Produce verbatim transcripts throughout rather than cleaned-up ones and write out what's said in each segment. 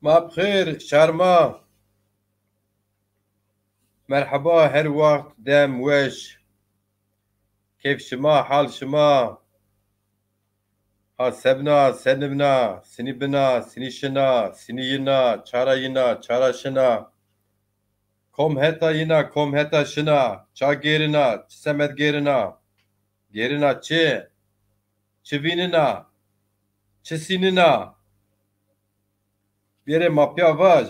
Ma bi xêr, şar ma. Merheba, her wext, dem weş. Keyf şima, hal şima. Ha se bina, se nibna, sinî bina, sinî şina, sinî yina, çara yina, çara şina. Kom heta yina, kom heta şina, ça gêrina, çi semed gêrina? Gêrina çi? Çi vînina? Çi sînina? Bêrê ma pîya vaj.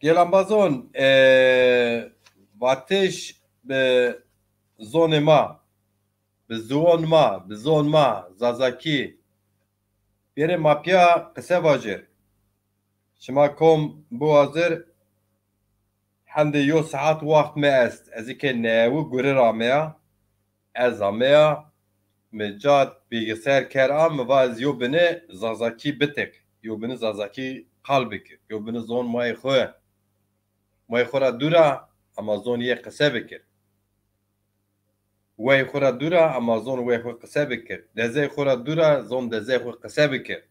Gelambazon, e, vatiş bi zonê ma, bi ziwon ma, bi zon ma, Zazakî. Bêrê ma pîya qise vajir. Şima kom biwazir, hendê yo saet waxt mi est. Ez ike newi gurir ameya. Ez ameya, mi cad bilgisayar ker a, mi va ez yo bini Zazakî bitik, yo bini Zazakî qal bikir, yo bini zon mayê xwu, mayê xwu ra dûr a, ama zon yê qise bikir. Wey xwu ra dûr a, ama zon wey xwu qise bikir. Dezey xwu ra dûr a, zon dezey xwu qise bikir.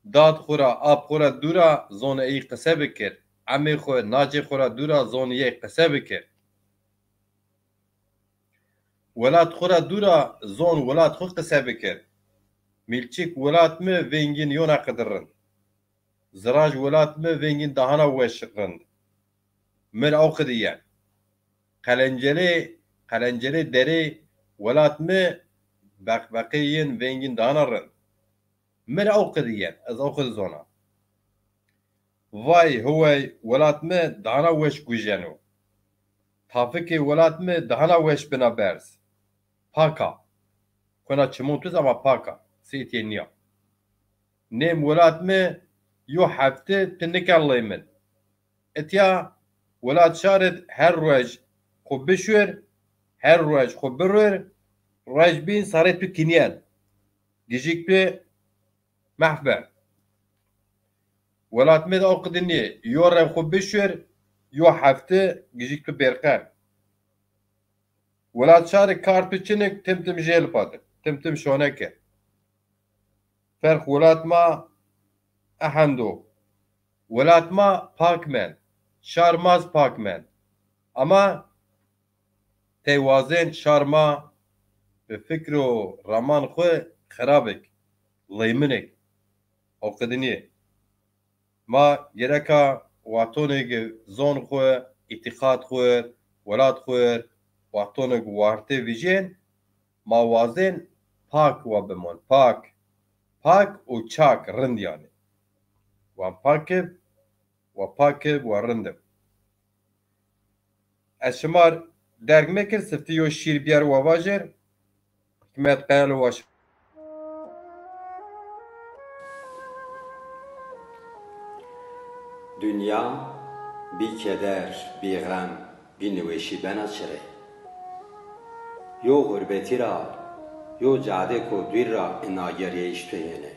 Dad xwu ra, ap xwu ra dûr a, zon ey qise bikir. Emê xwu, nacê xwu ra dûr a, zon yey qise bikir. Welat xwu ra dûr a, zon welat xwu qise bikir. Mîlçik welat mi vengîn yona qidi rind. Ziraj welat mi vengîn dahana weş rind. Mir aw qidi yen. Qelencelê, qelencelê derê welat mi beqbeqê yin vengîn dahana rind. Mir aw qidi yen, ez aw qidi zona. Vay, hiwey, welat mi dahana weş gujeno. Tafikê welat mi dahana weş bina berz. Pak a. Kuna çimon tuz ama pak a. Sêtiyê nîya. Nêm welat mi yo hefte ti niken leymin. Itya welat şarid her ruej xwu bişwir, her ruej xwu birwir, ruej bîn sarê tu kinîyen. Gijik tu mehf ben. Welat mi de o qidi nîyê. Yo rew xwu bişwir, yo hefte gijik tu bêrqen. Welat şarê kar tu çinik tim tim jêl padi, tim tim şoneke. Ferq welat ma ehendo. Welat ma pak mend. Şar ma zi pak mend. Ama tey wazên şar ma bi fikr û raman xwu xirabik, leyminik. O qidi nîyê. Ma gereka watonêg zon xwu, îtîqat xwu, welat xwu, watonêg warte vijên, ma wazên pak wa bimon, pak. Pak û çak, rind yanî. Wan pak ib, wa pak ib, wa rind ib. Ez şima r derg mekir, siftî yo şîr bîyer wa vajir. Hikmet Kayalo wa şima. Dinya bî keder, bî xem, bî niweşî bena çi rê? Yo xurbetî ra, yo cadêko dûr ra ina gerîyayîş tu hênê.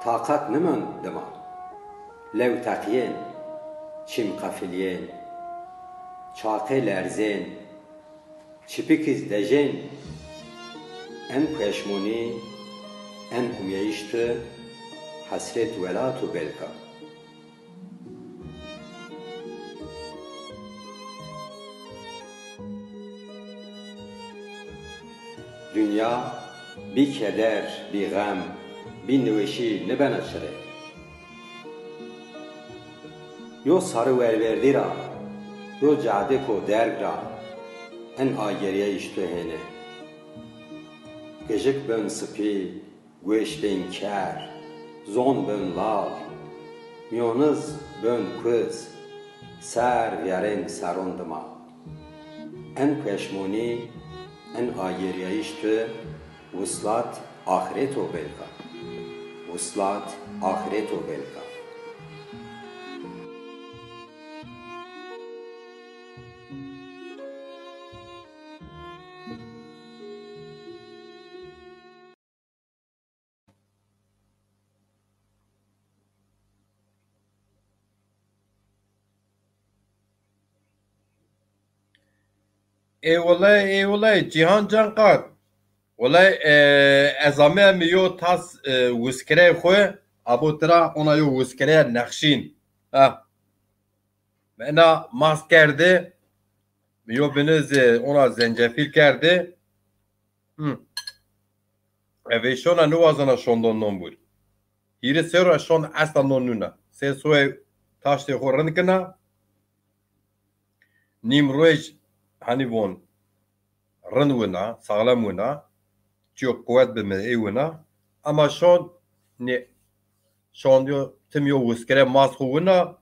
Taqet nimend dima. Lew teqîyên, çîm qefilîyên, çaqê lerzên, çipikî zi dejên. En peşmonî, en umyayîş tu, hesret welat û belk a. Dinya bî keder, bî xem, bî niweşî nibena çi rê? Yo sarî werverdî ra, yo cadêko derg ra en agerîyayîş tu hênê. Gijik bin sipî, gueş bên ker, zon bin lal, miyoniz bin kuz, ser vîyerên seron dima. En peşmonî, en agerîyayîş tu, wuslat axirêto belk a. Wuslat axirêto belk a. Ê wele, ê wele, Cîhan Canqat. Wellay, e, ez ame mi yo tas, e, wiskirey xwu, abo tira ona yo wiskirey nexşîn. Ha. Mi ena mas kerdi, mi yo bini ze-, ona zencefîl kerdi. Hı. Eve şona niwazena şondon non bur. Hîrê serra şon esla non nuna. Se soyê taştê xwu rind kina. Nîm roj, hanî von, rind wina, saxlem wina. Çiyo quwet bi mi ê wina. Ama şon, nê, şon yo, tim yo wiskire mas xwu wina.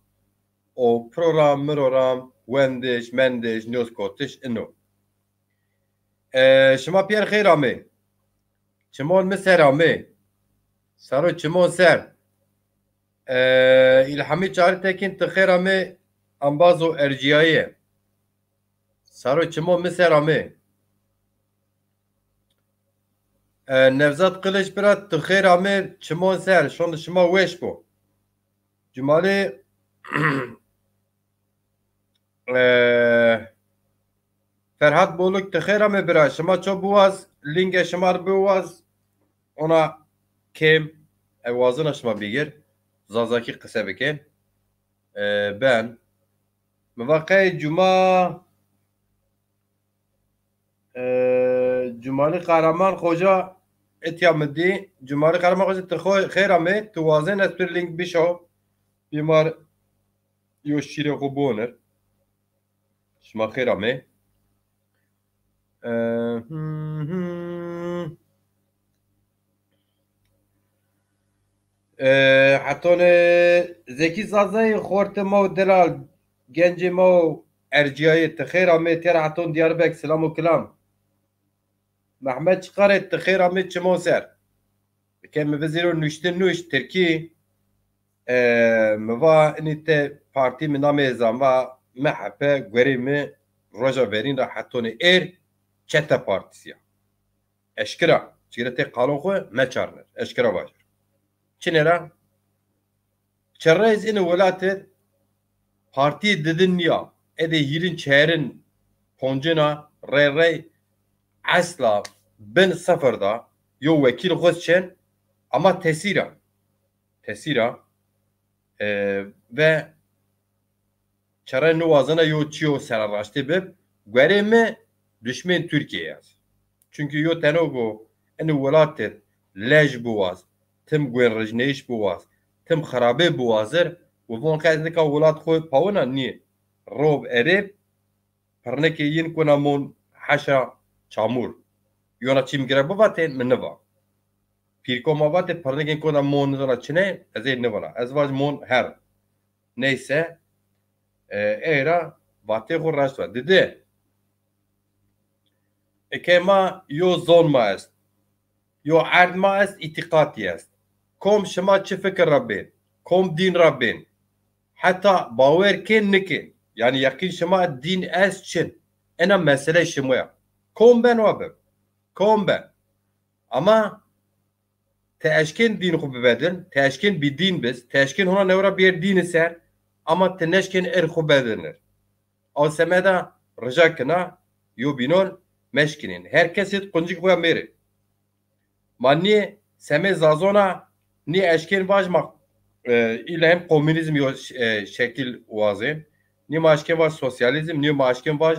O program, miroram, wendiş, mendiş, nyoz kotiş, ino. E, şima pîyer xêr amê. Çimon mi ser amê. Saro çimon ser. E, İlhami Çağrı Tekin, ti xêr amê, ambazo ercîyayê. Saro çimon mi ser amê. E, Nevzat Kılıç bira, ti xêr amê, çimon ser. Şon şima weş bo. Cumali Ee, Ferhat Boluk, ti xêr amê bira. Şima ço biwaz, lîngê şima rê biwaz. Ona kêm, e, wazena şima bigir. Zazakî qise bikên. Ee, ben. Mi va qey cuma, ee, Cumali Kahraman Xoca etya mi dî. Cumali Kahraman Xoca, ti xo-, xêr amê. Tu wazên ez tu lîng bişo. Bîmar yo şîrê xo bonir. Şima xêr amê. Ee, hı hı. Ee, hetone Zekî Zazayê, xortê ma û delal, gencê ma û ercîyayê, ti xêr amê, têra heton Diyarbek, selam û kilam. Mehmet Çıkarê, ti xêr amê çimon ser. Ke mi vizêro nuştin nuş, tirkî, e, mi va inî te partî mi namê zan, va M H P, guerê mi roja verîn ra hetonê êr çete partîsî ya. Eşkira, çigire tê qalon xwu meçarnir. Eşkira vajir. Çinê ra? Çerreyz ini welatê partîyê didin nîya. Edê hîrin, çerin, poncina rey rey esla bin sifir da yo wekîl xwest çin, ama tesîra. Tesîra, e, ve çere niwazena yo çiyo sereraştê bib, guerê mi duşmên Tirkîye ya. Çunkî yo teno go ini welat de lej biwaz, tim guênrijneyîş biwaz, tim xirabê biwazir, û von qe ez nika welat xwu pawina nî. Rob erêb, pirnikê yin kuna mon heşa çamur. Yona çî mi gire bivatên, mi niva. Pîrko ma vatê pirnikên kuna mon nizana çine, ez ê nivana. Ez vaj mon her. Neyse, e, ey ra vatê xwu raşt va. Didi, eke ma yo zon ma est, yo erd ma est, îtîqatî est. Kom şima çi fikir ra bên, kom dîn ra bên, heta bawer kên nikên, yanî yeqîn şima dîn est çin. Ena mesele şima ya. Kom ben wa bin. Kom ben. Ama ti eşkên dîn xwu bibedil, ti eşkên bîdîn biz, ti eşkên hona newe ra biyêr dîni ser, ama ti neşkên êr xwu bedilnir. Aw semeda rija kina, yo bînon meşkinên. Her kesê quncik xwu ya mêrê. Ma nî semê zazona nî eşkên vaj ma, e, îla hem komünîzm yo, e, şekil wazên. Nî ma eşkên vaj sosyalîzm, nî ma eşkên vaj,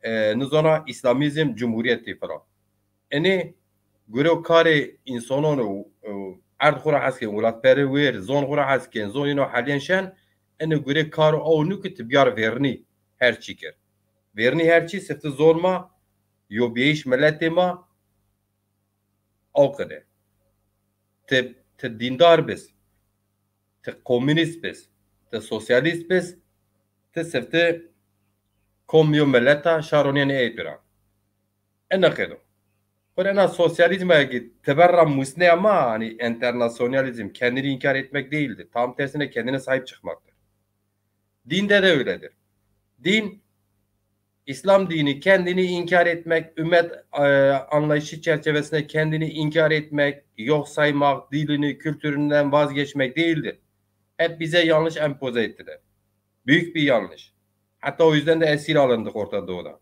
e, nizona îslamîzm, cumhurîyetî filan. Enê gure karê însanon û, û erd xwu ra hes kên, welatperê wêr, zon xwu ra hes kên, zon yeno helîyen şen, enê gure kar aw nû ki ti biyar vernî her çî kir. Vernî her çî sifti zon ma, yobîyayîş miletê ma, aw qide. Ti, ti dîndar biz, ti komünîst biz, ti sosyalîst biz, ti sifti kom yo mileta şaronîyen ey tu ra. Ena qedo. Xwir ena sosyalizma ki teber ra musneya ma, hani enternasyonalizm, kendini inkar etmek değildir. Tam tersine kendine sahip çıkmaktır. Din de de öyledir. Din, İslam dini kendini inkar etmek, ümmet, e, anlayışı çerçevesinde kendini inkar etmek, yok saymak, dilini, kültüründen vazgeçmek değildir. Hep bize yanlış empoze ettiler. Büyük bir yanlış. Hatta o yüzden de esir alındık Orta Doğu'da.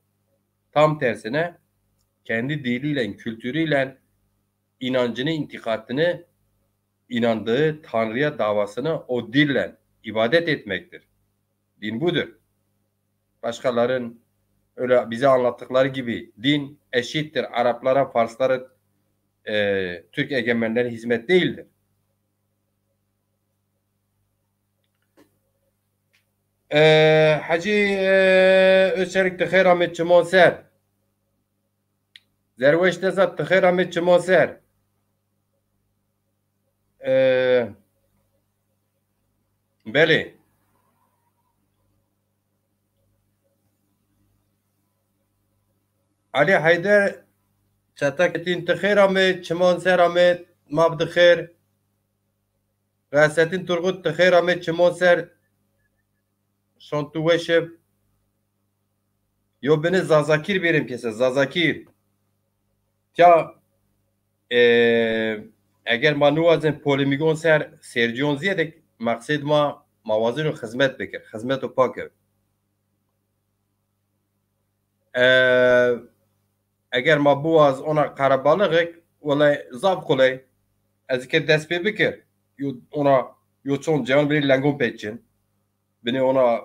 Tam tersine kendi diliyle, kültürüyle inancını, itikadını, inandığı Tanrı'ya davasını o dille ibadet etmektir. Din budur. Başkaların öyle bize anlattıkları gibi din eşittir Araplara, Farslara, e, Türk egemenlerine hizmet değildir. E, Hacı, e, Özçelik, ti xêr amê çimon ser. Zerweş Dezat, ti xêr amê çimon ser. E, belê. Ali Heyder, Çetak Etîn, ti xêr amê çimon ser, amê ma bi xêr. Xesetîn Turgut, ti xêr amê çimon ser. Şon tu weş ib. Yo bini Zazakîr bêrim kese, Zazakîr. Ya, e, eger ma niwazin polemigon ser sêrciyon ziyedek, meqsed ma, ma wazin û xizmet bikir, xizmet û pak ib. E, eger ma biwaz ona qerebalixik, wele zaf quley. Ez ke dest pê bikir. Yo, ona, yo çon cewan binê lengon pêçin. Binê ona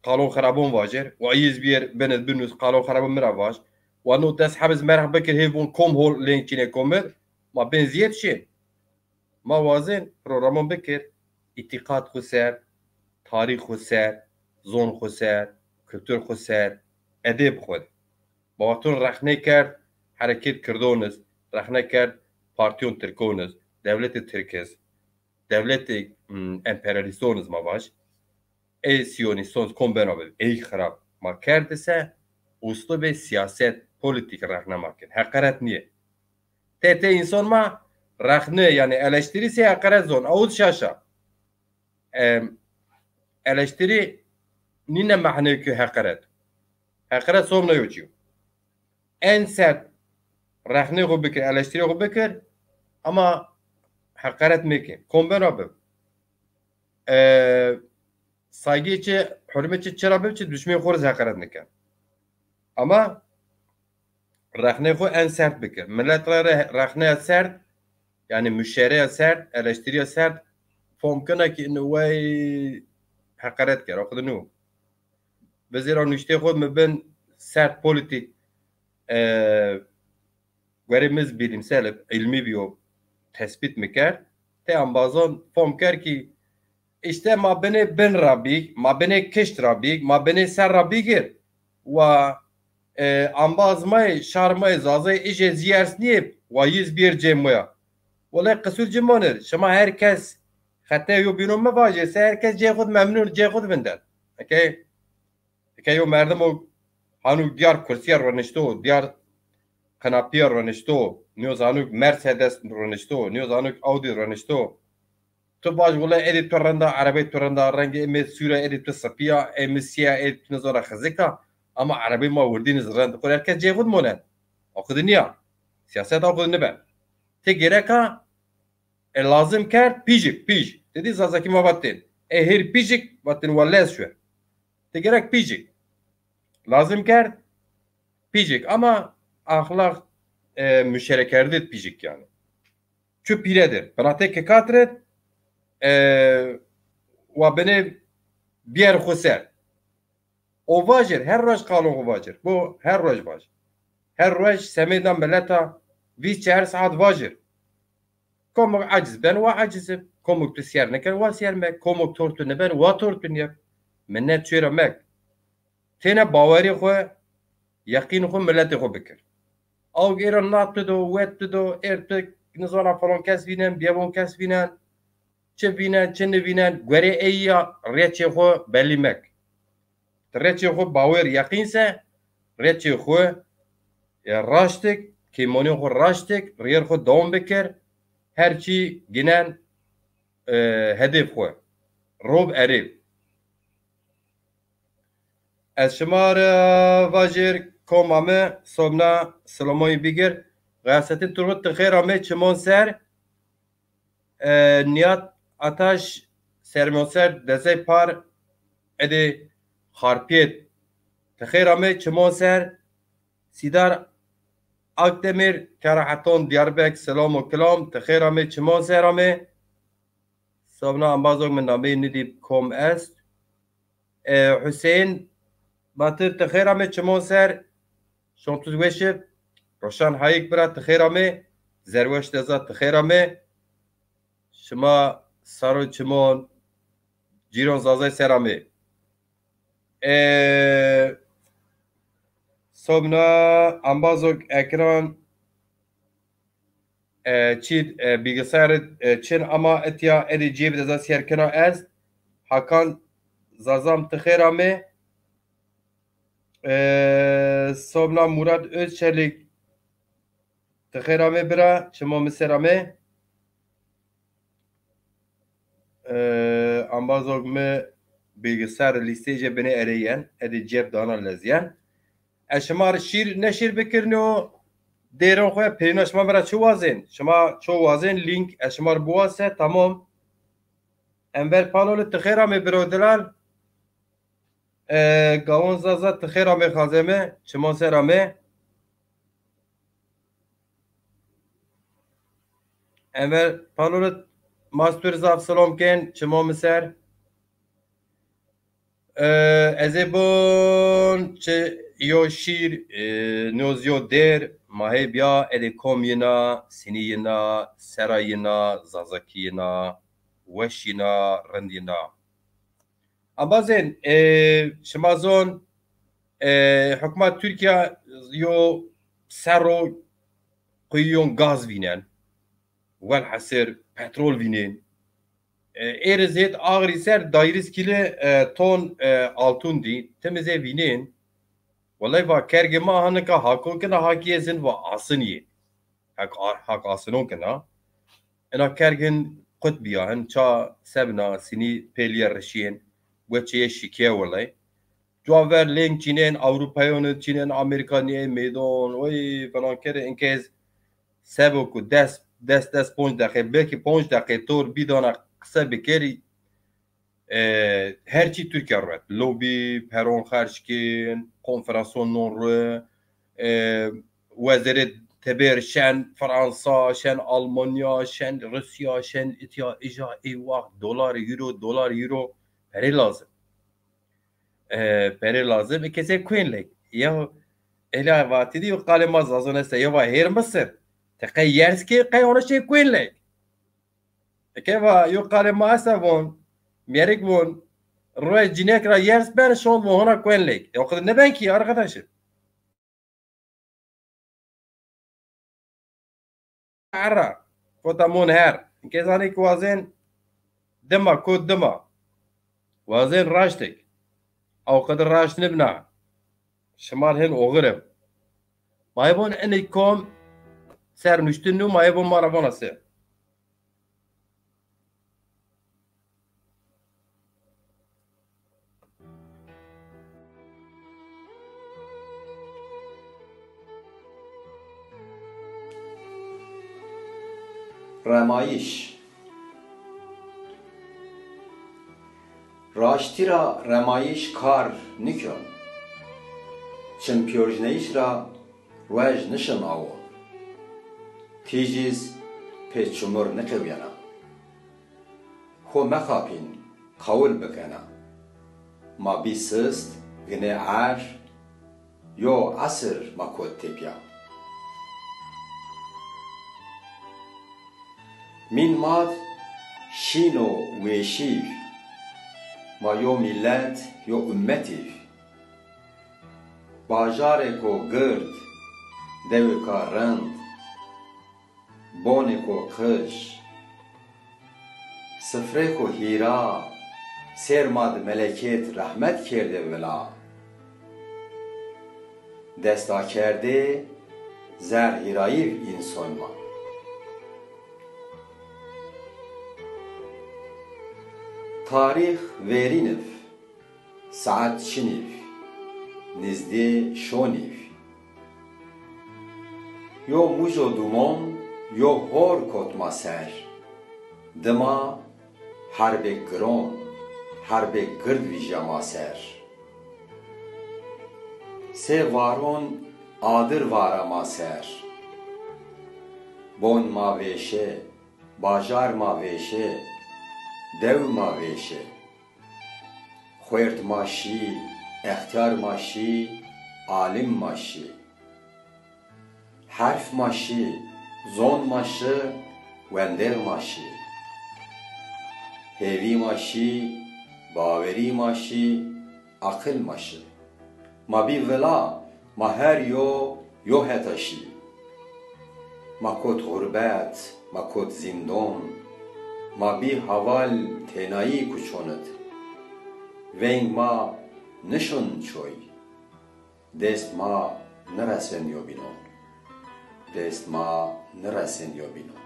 qalon xirabon vajir. Wa yiz biyer binê binus qalon xirabon mi ra vaj. Wa no dest hebiz meraq bikir hê von kom hol lêng çînê komir. Ma bên ziyed şin. Ma wazên programon bikir, îtîqat xwu ser, tarîx xwu ser, zon xwu ser, kultur xwu ser, edeb xwu. Ma waton rexne kerd herekêt kirdon iz, rexne kerd partîyon tirkon iz, dewletê tirk iz, dewletê, mm, emperyalîston iz ma vaj. Ey siyonîston kom beno bi, ey xirab. Ma kerd ise uslubê siyaset, polîtîk rexne ma kir. Heqeret nîye. Tê tê înson ma rexne, yanî eleştirî sey heqeret zon. Awud şaş a. Em, eleştirî nîne mehnê ki heqeret. Heqeret somna yo çîyo. En sert rexnê xwu bikir, eleştirî xwu bikir, ama heqeret meke. Kom beno bi. E, saygî çi, hurmet çi, çira bib çi, duşmên xwu rê zî heqeret nike. Ama rexnê xwu en sert bikir. Milet ra re-, rexneya sert, yanî muşereya sert, eleştirîya sert, fom kena ki ino wey heqeret ker, o qede nîyo. Bi zêra nuştê xwu mi bin sert polîtîk, e, guerê mi zî bîlîmsel ib, îlmî bîyo, tespît mi kerd. Tê embazon fom kerd ki îşte ma binê bin ra bîg, ma binê kişt ra bîg, ma binê ser ra bîgir. Wa, e, embaz ma yê, şar ma yê, Zazayê îje zî ers nîyê, wa yiz bîr cê ma ya. Wele qisur ci monir. Şima her kes xetê yo bîno mi vajê, se her kes cê xwu di memnun, cê xwu di vinden. Okey? Eke yo merdimo hanu diyar kursîya ronişto, diyar kanapîya ronişto, nîyo zanu Mercedes ronişto, nîyo zanu Audi ronişto. Tu vaj wele êdî tu renda, erebey tu renda, rengê ê mi sûr a, êdî tu sipî ya, ê mi sîya, êdî tu nizana xizik a, ama erebey ma wirdîn iz rind. Xo her kes cê xwu di monen. O qede nîya. Siyaset o qede nibe. Ti gereka, e, lazim kerd, pîjik, pîj. Ti dî Zazakî ma vatên. E, hêr pîjik, vatên wa lez şuer. Ti gerek pîjik. Lazim kerd, pîjik. Ama axlaq, e, muşerekerdî pîjik yanî. Çu pîre dir. Binatê kikatir id, e, wa binê bîyer xwu ser. O vajir, her roj qalon xwu vajir. Bo her roj vaj. Her roj semêda mileta vîst çar saet vajir. Komok aciz ben, wa aciz ib. Komok tu sîyer niken, wa sîyer mek. Komok tortu niben, wa tortu nîyeb. Minet çêra mek. Têne bawerî xwu, yeqîn xwu, miletê xwu bikir. Awg êro na tu do, wet tu do, êr tu nizana falan kes vînen, biyevon kes vînen, çi vînen, çi nivînen, guerê ey ya rêçê xwu belî mek. Ti rêçê xwu bawer, yeqîn se, rêçê xwu, e, raştik, keymonê xwu raştik, rêyer xwu dewam bikir, her çî ginen, e, hedef xwu. Rob erê. Ez şima ra vajir, koma mi, sobna silamoyî bigir. Xeyasettin Turgut, ti xêr amê çimon ser. E, Nihat Ataş, sermon ser, dezey par, êdî Xarpêt. Ti xêr amê çimon ser. Sîdar Akdemir, Karaheton, Diyarbek, selam û kilam, ti xêr amê, çimon ser amê. Sabna embazok min nameyê nidî kom est. E, Hüseyin Batir, ti xêr amê, çimon ser. Şontuz weşi. Roşan Hayik bira, ti xêr amê. Zerweş Deza, ti xêr amê. Şima saro çimon, cîron Zazay ser amê. E, Sobna embazok ekran, e, çî, e, bilgisayar, e, çin ama etya edê cêb de za sêr kena ez. Hakan Zazam ti xêr amê. E, Sobna Murat Özçelik ti xêr amê bira, çimo mi ser amê. E, ambazok mi bilgisayar lîsteyê jê binê erê yen, edê cêb dana lez yen. Ez şima rê şîr neşîr bikirnîyo, dêron xo ya pêrîna şima mi ra çi wazên? Şima ço wazên lînk ez şima rê biwase, tamam. Enver Paloli ti xêr amê biro delal. E, Gawon Zaza ti xêr amê xazê mi, çimon ser amê. Enver Paloli mastur zaf selom kên, çimon mi ser. E, ez ê bon çi yo şîr, e, noz yo dêr, ma hê biya edê kom yina, sinî yina, sera yina, zazakî yina, weş yina, rind yina. Embazên, e, şima zon, e, hukuma Tirkîya yo serro quyiyon gaz vînen, welhesir petrol vînên. E, êriz hêt axirî ser dayîriz kîle, e, ton, e, altun dî. Tim zê vînên. Welay va kergê ma ha nika hakon kena, ha kî ezin va asin yê. Hak, hak asinon kena. Ena kergin qut bîya, hin ça sebna sinî pêlîye rişîyên, weçeye şikîye welay. Cuwa ver lêng çînên, Ewropayonê çînên, Amerîkanîyê, meydan, oy, filan kerê, inkez sebo ku des, des, des ponc deqe, belkî ponc deqe tor bîdana qise bikerî, e, her çî Tirkîya ret. Lobî, peron xerc kên, konferanson non ri, e, wezêrê teber şen Fransa, şen Almanya, şen Rusya, şen itya, ija, ey waxt dolar, euro, dolar, euro, perê lazim. E, perê lazim. E, kesê kuên lek. Ya, ela vatî dî, qalê ma Zazon esta. Ya va hêr Misir. Te qey yers kê, qey ona şey kuên lek. Eke va yo qalê ma esta von, mîyerik von, royê cinîyek ra yers ben şon von hona kuên lek. E, o kadar ne ben ki arkadaşım. Herra. Kota mon her. Ke zanê ki wazên dima, kot dima. Wazên raştik. Ew qedir raşt nibna. Şima rê hin oxir im. Ma hê von enê kom ser nuştin nû, ma hê von ma ra vona se. Remayîş. Raştî ra remayîş kar nikon. Çim pîyorjneyîş ra ruej nişin awon. Tîjîz pê çumur niqewîyena. Xo mexapîn, qawil bikena. Ma bî sist, ginê er, yo esir ma kot tepya. Mîn mad şîn o wêşîv. Ma yo mîlet, yo ummetîv. Bajarêko gird, dewêka rind, bonêko qij, sifrêko hîra, sêr ma di melekêt rehmet kerdê vila. Destakerdê zer hîrayîv însoy ma. Tarîx verîniv. Saet çinîv, nizdê şonîv. Yo mujo dumon, yo hor kot ma ser. Dima herbêk giron, herbêk gird vîja ma ser. Sê varon adir vara ma ser. Bon ma vêşe, bajar ma vêşe, dew ma vêşe. Xuêrd ma şî, extîyar ma şî, alim ma şî. Herf ma şî, zon ma şi, wendêr ma şî. Hêvî ma şî, bawerî ma şî, aqil ma şi. Ma bî vila, ma her yo yo heta şî. Ma kot xurbet, ma kot zîndon. Ma bî haval tênayî kuçon id. Veng ma nişon çoy. Dest ma niresen yo bînon. Dest ma niresen yo bînon.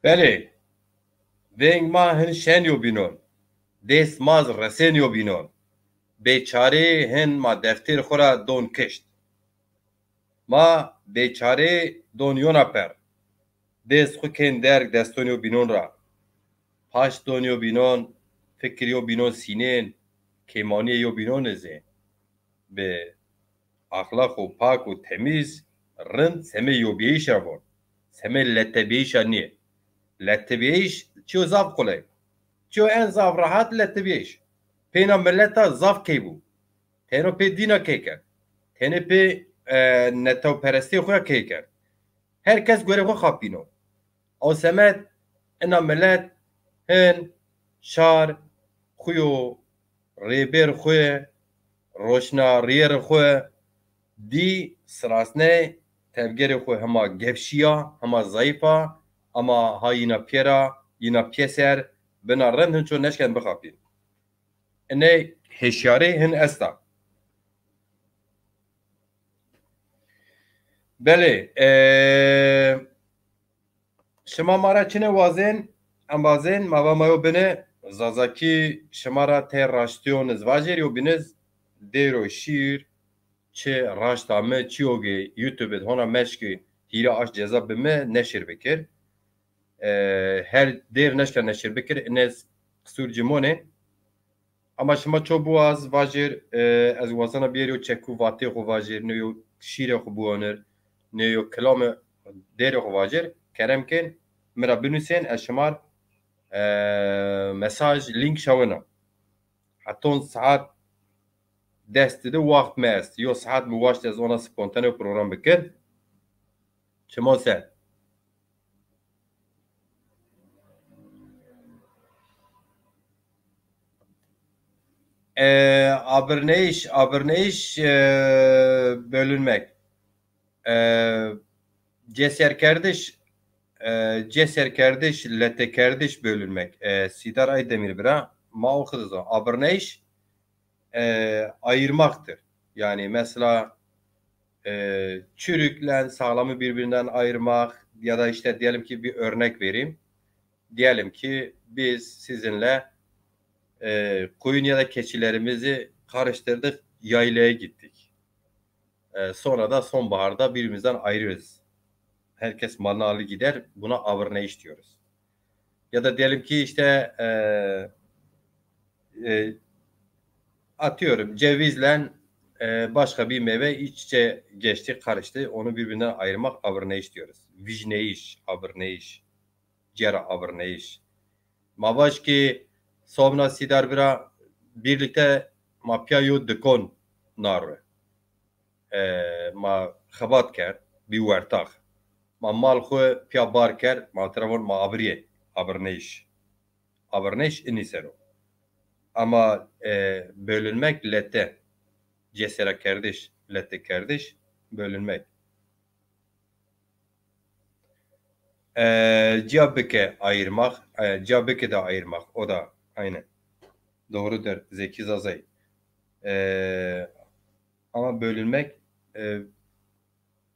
Belê, veng ma hin şen yo bînon, dêst ma zi resen yo bînon. Bêçarê hin ma deftêr xwu ra don kişt. Ma bêçarê don yona per. Dêst xwu kên derg deston yo bînon ra. Paşt don yo bînon, fikir yo bînon sînên, kêmanîyê yo bînon zê. Bi axlaqo pak û temîz, rind semê yobîyayîş ra von. Semê letebîyayîş ra nîyê. Letebîyayîş çîyo zaf qulay. Çîyo en zaf rehat letebîyayîş. Pê na mileta zaf key bû. Teno pê dîna key kerd. Tenê pê, e, netewperestîyê xo ya key kerd. Her kes gorê xo xapîno. O semed ina milet hin şar xwu yo, rêbêr xwu, roşna riyêr xwu dî sirasney, tevgerê xwu hema gevşî ya, hema zayîf a, ama ha yîna pîyer a, yîna pîyeser, bina rind hin ço neşken bixapîn. Iney hêşyarî hin esta. Belê, e, şima ma ra çine wazên, embazên, ma va ma yo bine, Zazakî şima ra tey raştîyon iz vajêr, yo bîn iz dêro şîr, çi raşta mi, çîyo ki YouTube id hona meşkî hîrê aşt ceza bi mi neşir bikir. E, her dêr neşka neşir bikir, inez qisûr ci monê. Ama şima ço biwaz, vajêr, e, ez wazena biyêr yo çekû vatê xo vajêr, nê yo şîrê xo biwanir, nê yo kilame dêrê xo vajêr, kerem kên, mi ra binusên, ez şima r, e, mesaj, link şawena. Heton saet dest de waxt mi est. Yo saet mi waşt ez ona spontane program bikir. Çimo ser. E, abirneyiş, abirneyiş, e, bölünmek. E, ceserkerdiş, e, ceserkerdiş, letekerdiş, bölünmek. E, Sîdar Aydemîr bira, ma o xidizo. Abirneyiş, e, ayırmaktır. Yani mesela, e, çürükle sağlamı birbirinden ayırmak ya da işte diyelim ki bir örnek vereyim. Diyelim ki biz sizinle, e, koyun ya da keçilerimizi karıştırdık, yaylaya gittik. E, sonra da sonbaharda birbirimizden ayrılırız. Herkes malını alır gider. Buna abirneyiş diyoruz. Ya da diyelim ki işte, e, e, atıyorum cevizle, e, başka bir meyve iç içe geçti, karıştı. Onu birbirinden ayırmak abirneyiş diyoruz. Vijneyiş, abirneyiş. Cêra abirneyiş. Ma vaj ki sobna Sîdar bira birlikte ma pîya yo dikon narwe. E, ma xebat kerd, bî wertax. Ma mal xwu pîya bar kerd, ma tira von ma abirîyê, abirneyiş. Abirneyiş inî ser o. Ama, e, bölünmek lete, cesera kerdiş, lete kerdiş, bölünmek. E, ciya bike ayırmak, e, ciya bike de ayırmak, o da aynen. Doğrudur, Zeki Zazay. E, ama bölünmek, e,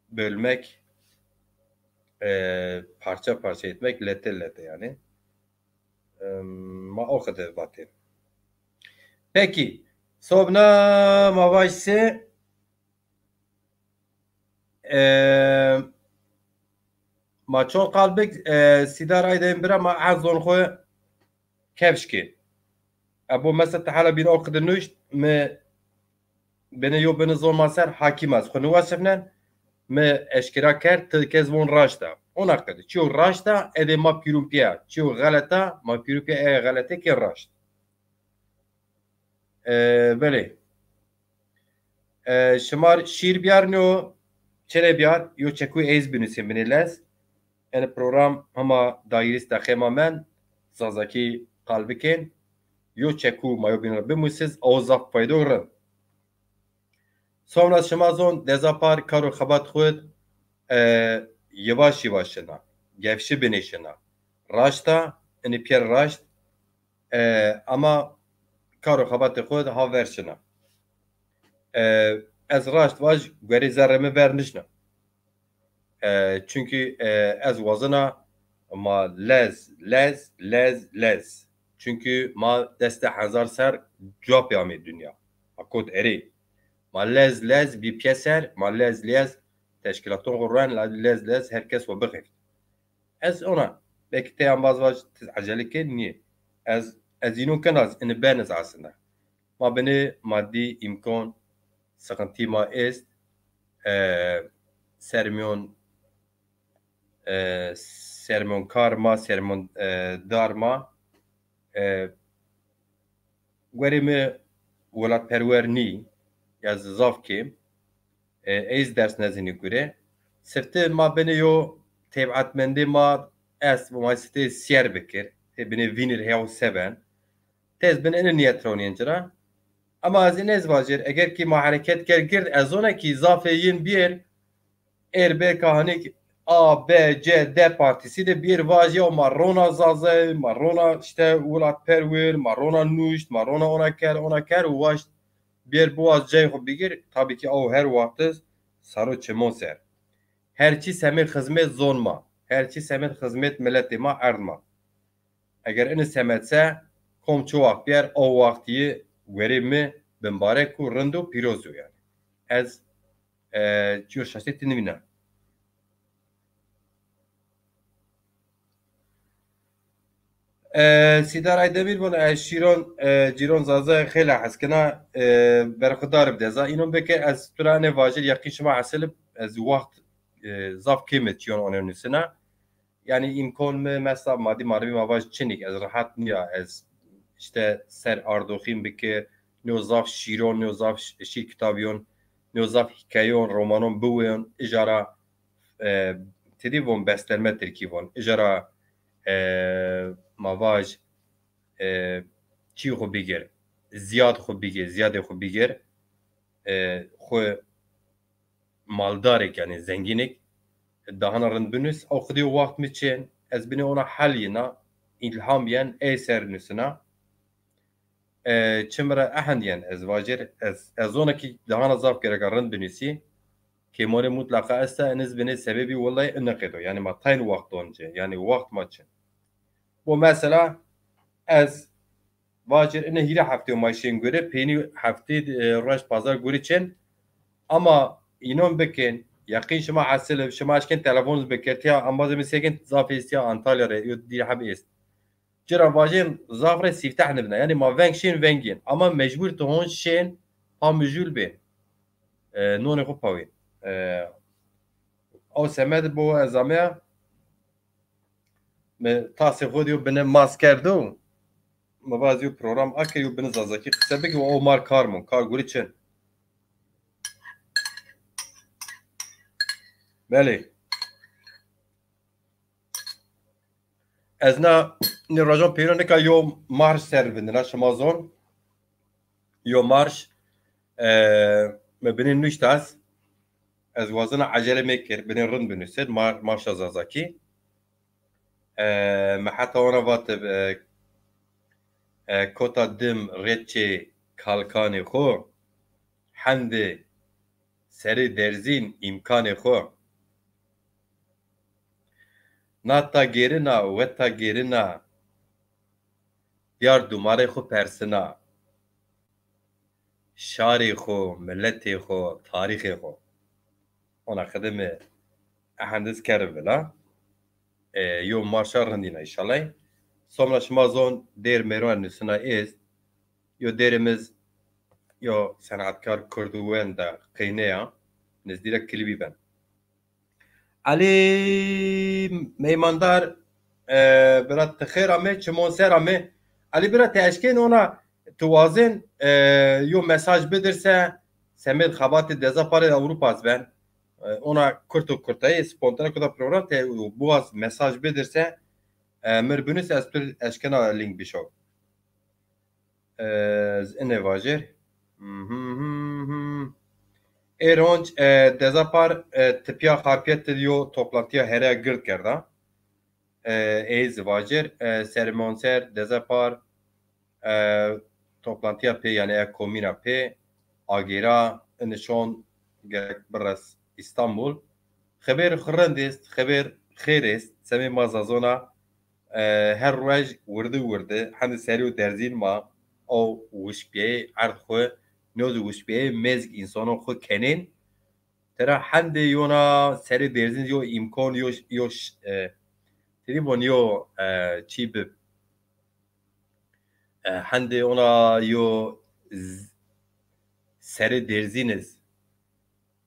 bölmek, e, parça parça etmek, lete lete yani. E, ma o kadar vatê. Peki, sobna ma vajse, e, Ma çon qal bik, e, Sîdar Aydemîr bira ma ez zon xwu kevş kê. Ebo mesela ti hela bîn o qide nuşt, mi bini yo bini zon ma ser hakîm ez. Xwu niwesifnen, mi eşkera kerd, ti kes von raşt a. Ona qede. Çiyo raşt a, edê ma pîrûn pîya. Çiyo xelet a, ma pîrûn pîya, e xelete kê raşt. E, belê. E, şima şîr biyar nîyo, çere biyar, yo çekû ez binusên binê lez. Ene program hema dayîrîs deqê ma men, zazakî qal bikên. Yo çekû ma yo bîn ra bimusiz, aw zaf faydo rind. Sonra şima zon deza par kar û xebat xwud, e, yavaş yavaş şina, gevşi binê şina. Raşt a, ini pîyer raşt, e, ama kar û xebatê xwud ha ver şina. E, ez raşt vaj, guerê zerrê mi ver nişna. E, çunkî, e, ez wazena ma lez, lez, lez, lez. Çunkî ma destê hezar ser cewabê amê dinya. Ma kot erê. Ma lez, lez bî pîyeser, ma lez, lez teşkîlaton xwu ren, la lez, lez her kes xwu bixeft. Ez ona, belkî te embaz vaj, ti ecele ke nîyê. Ez, ez înon ken az, ini ben ez aslında. Ma binê madî îmkan, sıkıntı ma est, e, sermiyon, e, sermiyonkar ma, sermiyon, e, dar ma, e, guerê mi welatperwer nî, ya zî zaf kêm, e, ez ders nezinî gure. Sifte ma binê yo tev'atmendê ma est, ma sifte siyer bikir. Tê binê vînir heya seben. Tez bin ene niyet ronîyen ci ra. Ama ez in ez vajir, eger ki ma hereket ker gird, ez zona ki zafê yin biyer, er be kahanik A, B, C, D partisi de biyer vaj ya ma rona Zaze, ma rona işte welatperwer, ma rona nuşt, ma rona ona ker, ona ker û waşt biyer biwaz cay xwu bigir. Tabii ki aw her waqtiz saro çimon ser. Her çî semêd xizmêt zon ma. Her çî semêd xizmêt miletê ma, erd ma. Eger ini semed se, kom çi waxt biyer, o waxt yi guerê mi bimbarek û rind û pîroz o yani. Ez, e, çiyo şaştê ti nivîna. E, Sîdar Aydemîr vano, e, şîron, e, cîron Zaza xêla hes kena, e, berxudar bi deza. Înon bike ez tu ra ne vajir, yaqîn şima esilib, ez waxt, e, zaf kême çiyon one nusina. Yani îmkon mi mesela madî maribî ma vaj çinik, ez rehat nîya, ez işte ser ardoxîn bike, nîyo zaf şîron, nîyo zaf ş-, şîr kitabîyon, nîyo zaf hîkayeyon, romanon biwêyon, ijara, e, tedî von bestelme tirkî von, ijara, e, ma vaj, e, çî xwu bigir, ziyad xwu bigir, ziyadê xwu bigir, e, xwu maldarêk, yanî zengînêk, dahana rind binus, ew xwedî yo waxt mi çên, ez binê ona hel yina, îlham yen, ey ser nusina. E, çi mi ra ehend yen, ez vajir, ez, ez zona ki dahana zaf gereka rind binusî, kêmonê mutlaqa esta, eniz binê sebebî wellay ine qedo. Yanî ma tayn waxt don ci, yanî waxt ma çin. Bu mesela ez vacir ine hîrê heftê ma şên gore, peynî heftê, e, roj pazar gore çin. Ama înon bikin, yaqîn şima esil, şima eşkên telefon bikertiya, embazê mi sêkin zaf êstiya Antalya re, yo dîr heb êst. Cira vajên zaf re sîfteh nibna. Yanî ma veng şên vengên. Ama mecbur tu hon şên, ha mijûl bên. E, nonê xwu pawên. E, o semed bo ez ameya, mi tasê xwu dîyo bine mas kerdo. Mi vaz yo program akir, yo bine zazakî qise bike, o mar kar mon, kar guri çin. Belê. Ez na nê rojon peyro nika yo marş ser vindina, şima zon. Yo marş, e, mi binê nuşt az. Ez wazena ecele mekir, binê rind binusir, mar-, marşa zazakî. E, mi heta ona vatib, e, e, kota dim reçê kalkanê xo, hendi serê derzîn îmkanê xo. Nata gêrina, weta gêrina, diyar dumarê xo persina. Şarê xo, miletê xo, tarîxê xo. Ona qede mi ehendiz kerim vila. E, yo marşa rindîna înşallah. Somra şima zon dêr mêrwan nusina êst. Yo dêrimiz yo senatkar kurd wenda qeyneya. Nizdî ra klîbî ben. Elî Meymandar, e, bira ti xêr amê, çimon ser amê. Elî bira ti eşkên ona ti wazên, e, yo mesaj bidirse, semêd xebatê Deza Parê Ewropa ez ben. E, ona kurt û kurtayî, spontane kuda program te buaz mesaj bidirse, e, mir binus ez tu eşkena link bişo. Ez ine vajêr. Ê ronc, e, Deza Par, e, tipya xarpiyet de yo toplantiya hereya gird kerda. E, ey zî vajêr, e, sermonser, Deza Par, e, toplantiya pê, yanî e komîna pê, agêra, inişon gerek bires Îstanbul. Xebêr rind est, xebêr xêr est, semê ma Zazona, e, her ruej wirdi wirdi, hendi serî û derzîn ma, o wişbîyeyê erd xwu, no zî wişbîyeyê mêzg însanon xwu kenên. Tera hendê yona serê derzîn yo îmkon, yo, yo, e, tedî von yo, e, çî bi. E, hendê ona yo z-, serê derzîn iz.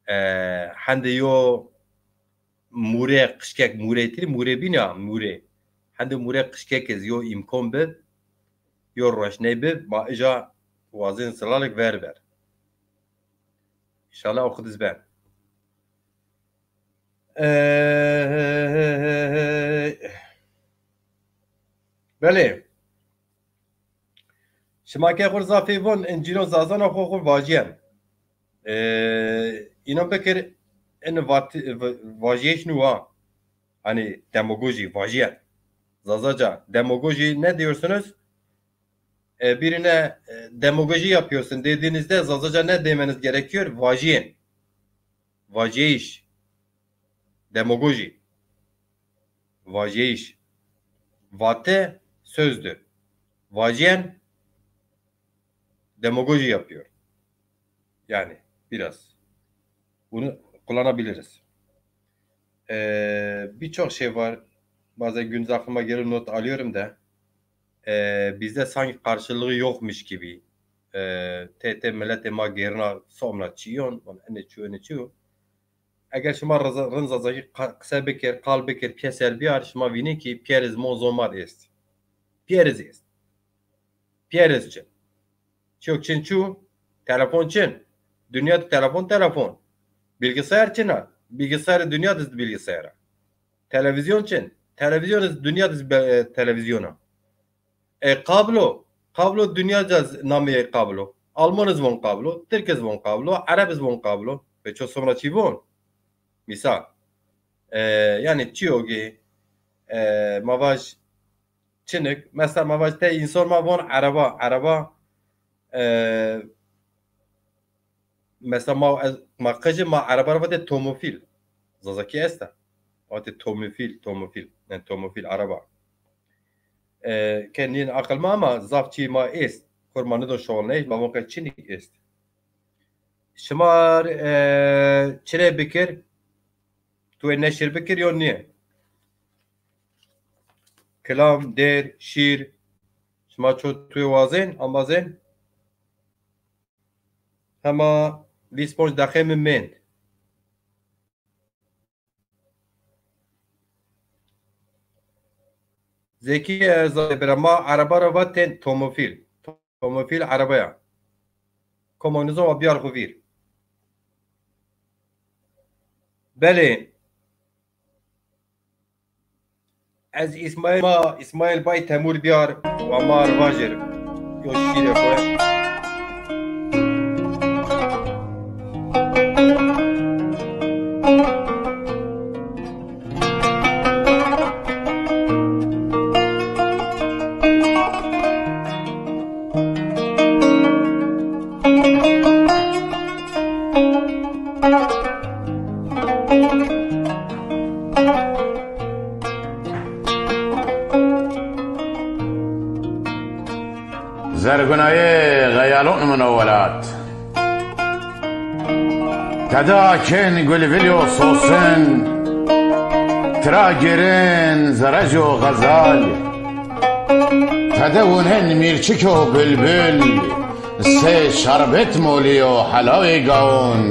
E, hendê yo mûrê qişkek, mûrê tirî, mûrê bîna, mûrê. Hendê mûrê qişkek iz yo îmkon bi, yo roşney bi, ma ija wazên zilalek ver ver. Înşallah o xwu diz ben. E, belê. Şima ke xwu zafê von, in cîno Zazana xwu xwu vajîyen. E, înan bikir, in vat-, v-, vajîyêş nû wa. Hani demagoji, vajîyen. Zazaca demagoji ne diyorsunuz? E, birine, e, demagoji yapıyorsun dediğinizde Zazaca ne demeniz gerekiyor? Vajîyen. Vajîyêş. Demagoji. Vajîyêş. Vate sözdü. Vajîyen demagoji yapıyor. Yani biraz. Bunu kullanabiliriz. Ee, birçok şey var. Bazen gündüz aklıma gelir, not alıyorum da. Ee, bizde sanki karşılığı yokmuş gibi. Ee, te te milletê ma gerina somra çiyon, ene çiyo, ene çiyo. Eger şima rind Zazakî qise bikir, qal bikir, pîyeser biyar, şima vînî ki pîyeriz mon zon ma de est. Pîyeriz est. Pîyeriz çin. Çok çin çu, telefon çin. Dünya de telefon, telefon. Bilgisayar çin a. Bilgisayar dünya de bilgisayar a. Televizyon çin. Televizyon de dünya de be-, e, televizyon a. E, kablo. Kablo dünya de namê kablo. Alman iz von kablo, Tirk iz von kablo, Ereb iz von kablo. Ve ço sonra çi von? Misal. E, yani çi o ki, e, ma vaj çinik. Mesela ma vaj te insan ma von araba, araba, e, mesela ma, ma qıcı ma araba ra vatê tomofil. Zazaki esta. Vatê tomofil, tomofil. Yani tomofil araba. E, kendin akıl ma ama zaf çi ma est. Kurmanı da şoğulneyiş, ma von qe çinik est. Şima, e, çire bikir, tu neşir bikir yo niye? Kilam, der, şîr, şima ço tu wazên, ambazên? Hema vîst ponc deqê mi mend. Zekî Erzay bira, ma ereba ra vatên tomofîl. Tomofîl ereba ya. Komunîzm a biyar xwu vîr. Belê. Ez Îsmaîl ma, Îsmaîl Bay Temur biyar wa ma vajêr. Yo şîrê xwu. Zergunayê xeyalon mi no welat. Teda kên gulvil yo sosin, Tira gêrên zerec û xezal, tede wunên mîrçik û bilbil, sê şerbet molî û helawê gawun,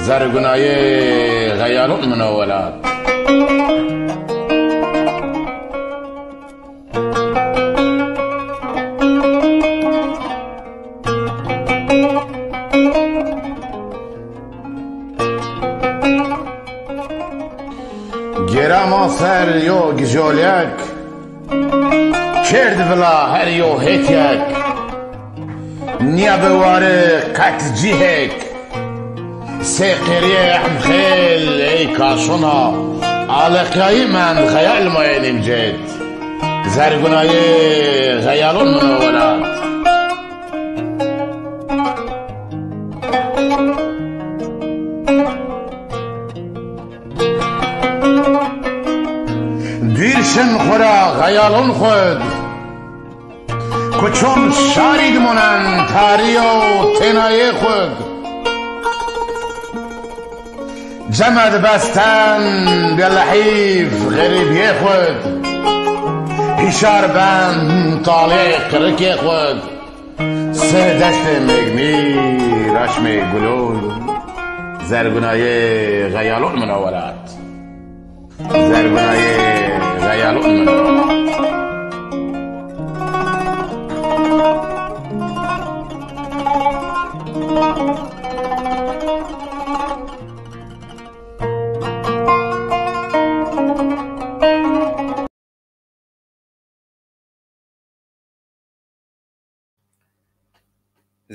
zergunayê xeyalon min o welat. Gêra ma ser yo gijolek, kerd vila her yo hêtyek. Nîya bi wari qet cîhek. Sê qêrîyê Ehmxêl ey kaşona, aleqyayî mend xeyal ma ê nîmcêt. Zergunayê xeyalon min o welat. Dûr şin xwu ra xeyalon xwu d. Kuçon şarî dimonen tarî û tênayê xwu d. Cemed besten bê lehîf xerîbiyê xwu d. Hîşar ben talê qirikê xwu d. Sê destê mêgmî raşmê gulon, zergunayê xeyalon min o welat. Zergunayê xeyalon min o welat.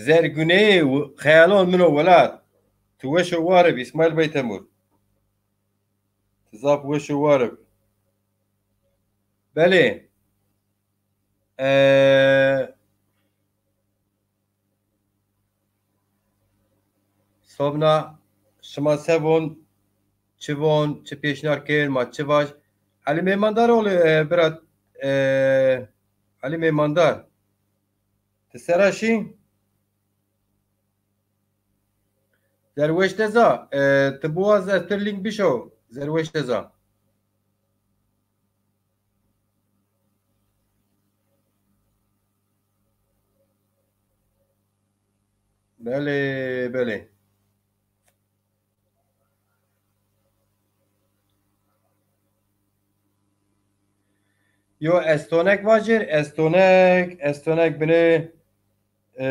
Zerguneyê wi-, xeyalon min o welat. Tu weş û war ib, Îsmaîl Bey Temur. Tu zaf weş û war ib. Belê. Ee, Sobna, şima se von, çi von, çi pêşniyar kên, ma çi vaj? Elî Mêmandaroğlu, e, bira, e, Elî Mêmandar. Ti sera şî? Zerweş Deza, e, ti biwaz ez tu link bişo, Zerweş Deza. Belê, belê. Yo estonek vajir, estonek, estonek bini, e,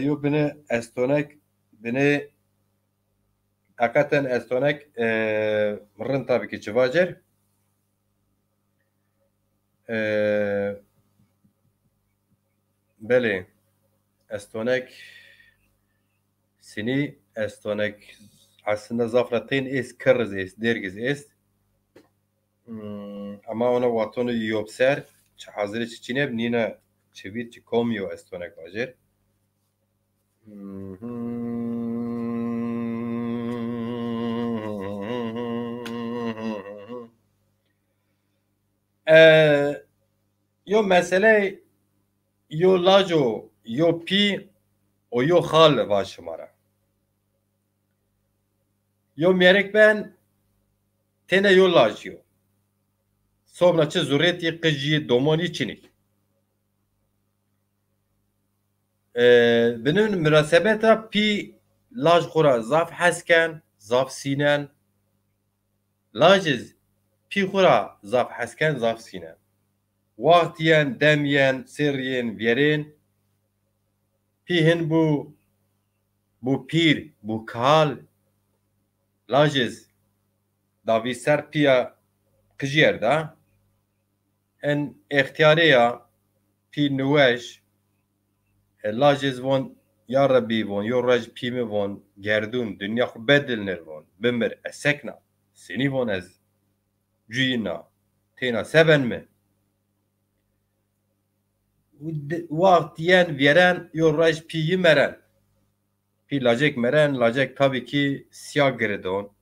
yo bini estonek, bini hakikaten estonek, e, rind tabii ki çi vajir. E, belê, estonek, sinî estonek, aslında zaf ra tên êst, kirriz êst, dêrgiz êst. Hmm, ama ona watonu yobser, çi hazirê çi çîneb, nîna çi vîr çi kom yo estonek vajir. E, yo mesele yo lac o, yo pî o yo xal va şima ra. Yo mêrik ben têne yo lac yo. Sobna çi zurêtî, qijî, domonî çinî. E, binin munasebeta pî laj xwu ra zaf hes ken, zaf sînen. Laciz pî xwu ra zaf hes ken, zaf sînen. Waxt yen, dem yen, sêr yên, vîyerên. Pî hin bû, bû pîr, bû kal. Laciz davî ser pîya qijîyer da. En extîyarê ya, pî niwej, e, lajêz von, ya Rebî von, yo rej pî mi von, gerdûn, dinya xwu bedilnir von, bimir, ez sekna, senî von ez cuyîna, têna se ben mi? Di-, waxt yen vîyeren, yo rej pî yi meren. Pî lacek meren, lacek tabî kî sîya giridon.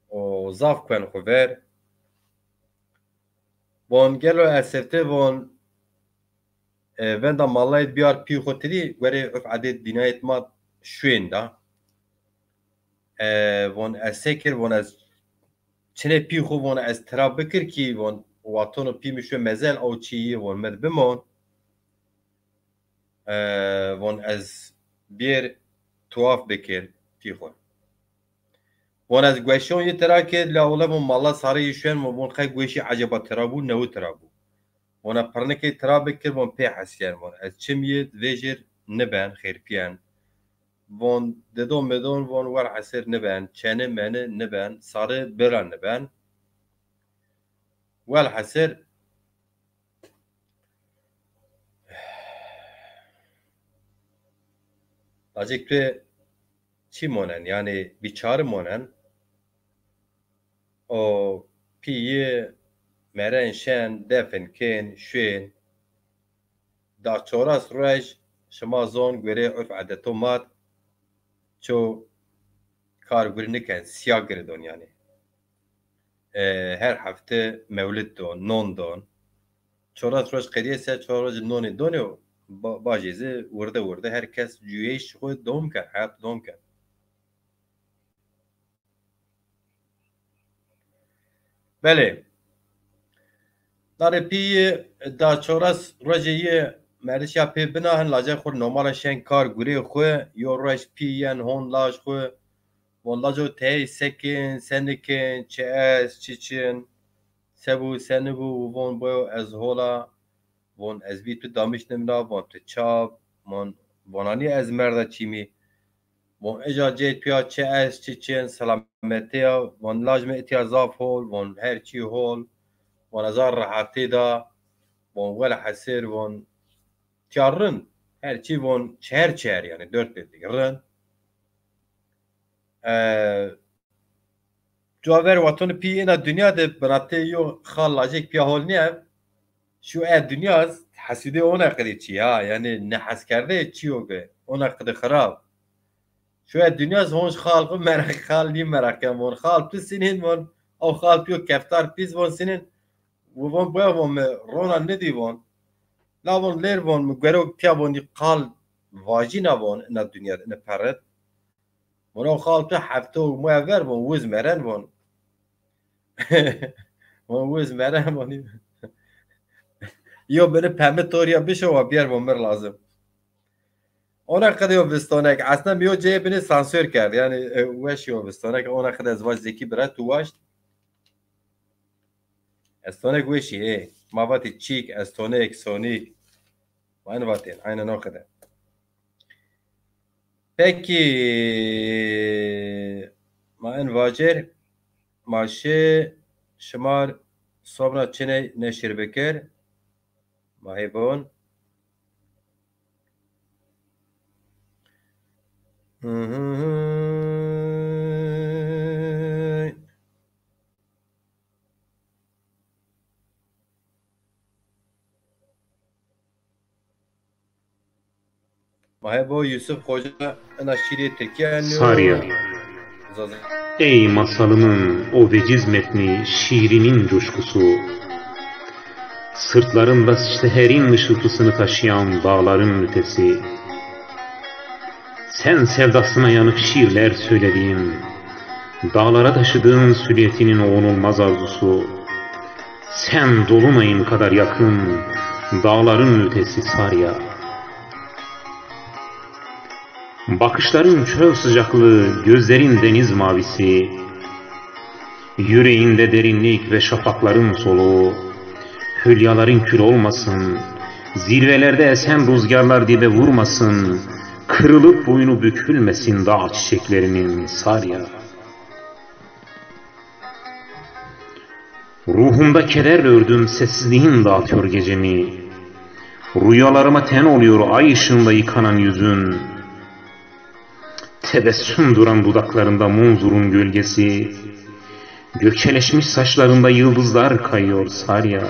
O zaf kuen xwu ver. Von gelo ez sefte von, e, venda malayêt biyar pî xwu tirî, guerê urf edêt dînayêt ma şuên da. E, von ez se kir, von ez çinê pî xwu von ez tira bikir kî von watono pî mi şuwe mezel ew çî yi von mi di bimon. E, von ez bêr tuwaf bikir pî xwu. Von ez gueşon yi tira kir la ole von malla sarê yi şuen von, von qey gueşî eceba tira bû newi tira bû. Vona pirnikê tira bikir von pê hesyen von ez çim yi vêjir niben xêrpiyen. Von dido midon von welhesir niben, çeni meni niben, sarı bela niben. Welhesir lacek tu çi monen, yani biçari monen. O pî yi meren şen, defin kên, şuên. Da çoras ruej şima zon gurê urf edeto mat ço kar guri niken, siya giridon yani. E, her hefte mewlid don, non don. Çoras ruej qedîye se çoras ruej nonê donê ba-, bajê zi wirde wirde her kes cuyeyş xwu dom ken, heyat dom ken. Belê. Darê pî yi da çoras rojê yi merdiş ya pê bina hin lacek xwu normal şen kar gurê xwu yo roj pî yen hon laj xwu von laco tey se kên, se nikên, çi est, çi çin, se bû, se nibû û von boyo ez hola, von ez bî tu damîş nimna, von tu çap, von vonanî ez merda çîmî. Von eja cey tuya çi est, çi çin, selametî ya. Von laj mi itiya zaf hol, von her çî hol. Von ez a rehetî da. Von welhesir, von tiya rind. Her çî von çer çer yani, dört bir dik rind. E, Cuwa ver watonê pî ina dinya de binatê yo xal lajek pîya hol nîyev. Şu e dinya hesûdê ona qidê çî ya, yani neheskerdê çîyo ke ona qidê xirab. Şu e dinya honc xal xu mereq xal nî mereq ken von xal tu sinin von, ew xal tu yo keftar pîs von sinin. Wi von boya von mi rona nidî von. La von lêr von mi gero pîya von dî qal vajîna von ina dinya de, ina peret. Vona xal tu hefte û muya ver von wiz meren von. Von wiz meren von. Yo bini pemi toriya bişo wa biyer von mir lazim. Ona qide yo vistonek. Aslında mi yo ceye bini sansür kerd. Yani e, weş yo vistonek. Ona qide ez vaj Zeki bira tu waşt. Estonek weşî ê. Ma vatî çîk, estonek, sonîk. Ma en vatên, aynen o qide. Pekî, ma en vacêr, ma şi şimar sobra çiney neşir bikir. Ma hê bon. Ma hê bo Yusuf Xoca ena şîrê Tirkî enîyo. Sarya. Zaza. Ey masalımın o veciz metni, şiirinin coşkusu. Sırtlarında seherin ışıltısını taşıyan dağların ötesi. Sen sevdasına yanık şiirler söylediğin, dağlara taşıdığın silüetinin o unulmaz arzusu. Sen dolunayın kadar yakın, dağların ötesi Sarya. Bakışların çöl sıcaklığı, gözlerin deniz mavisi. Yüreğinde derinlik ve şafakların soluğu. Hülyaların kül olmasın, zirvelerde esen rüzgarlar dibe vurmasın, kırılıp boynu bükülmesin dağ çiçeklerinin Sarya. Ruhumda kederle ördüm, sessizliğin dağıtıyor gecemi. Rüyalarıma ten oluyor ay ışığında yıkanan yüzün. Tebessüm duran dudaklarında Munzur'un gölgesi. Gökçeleşmiş saçlarında yıldızlar kayıyor Sarya.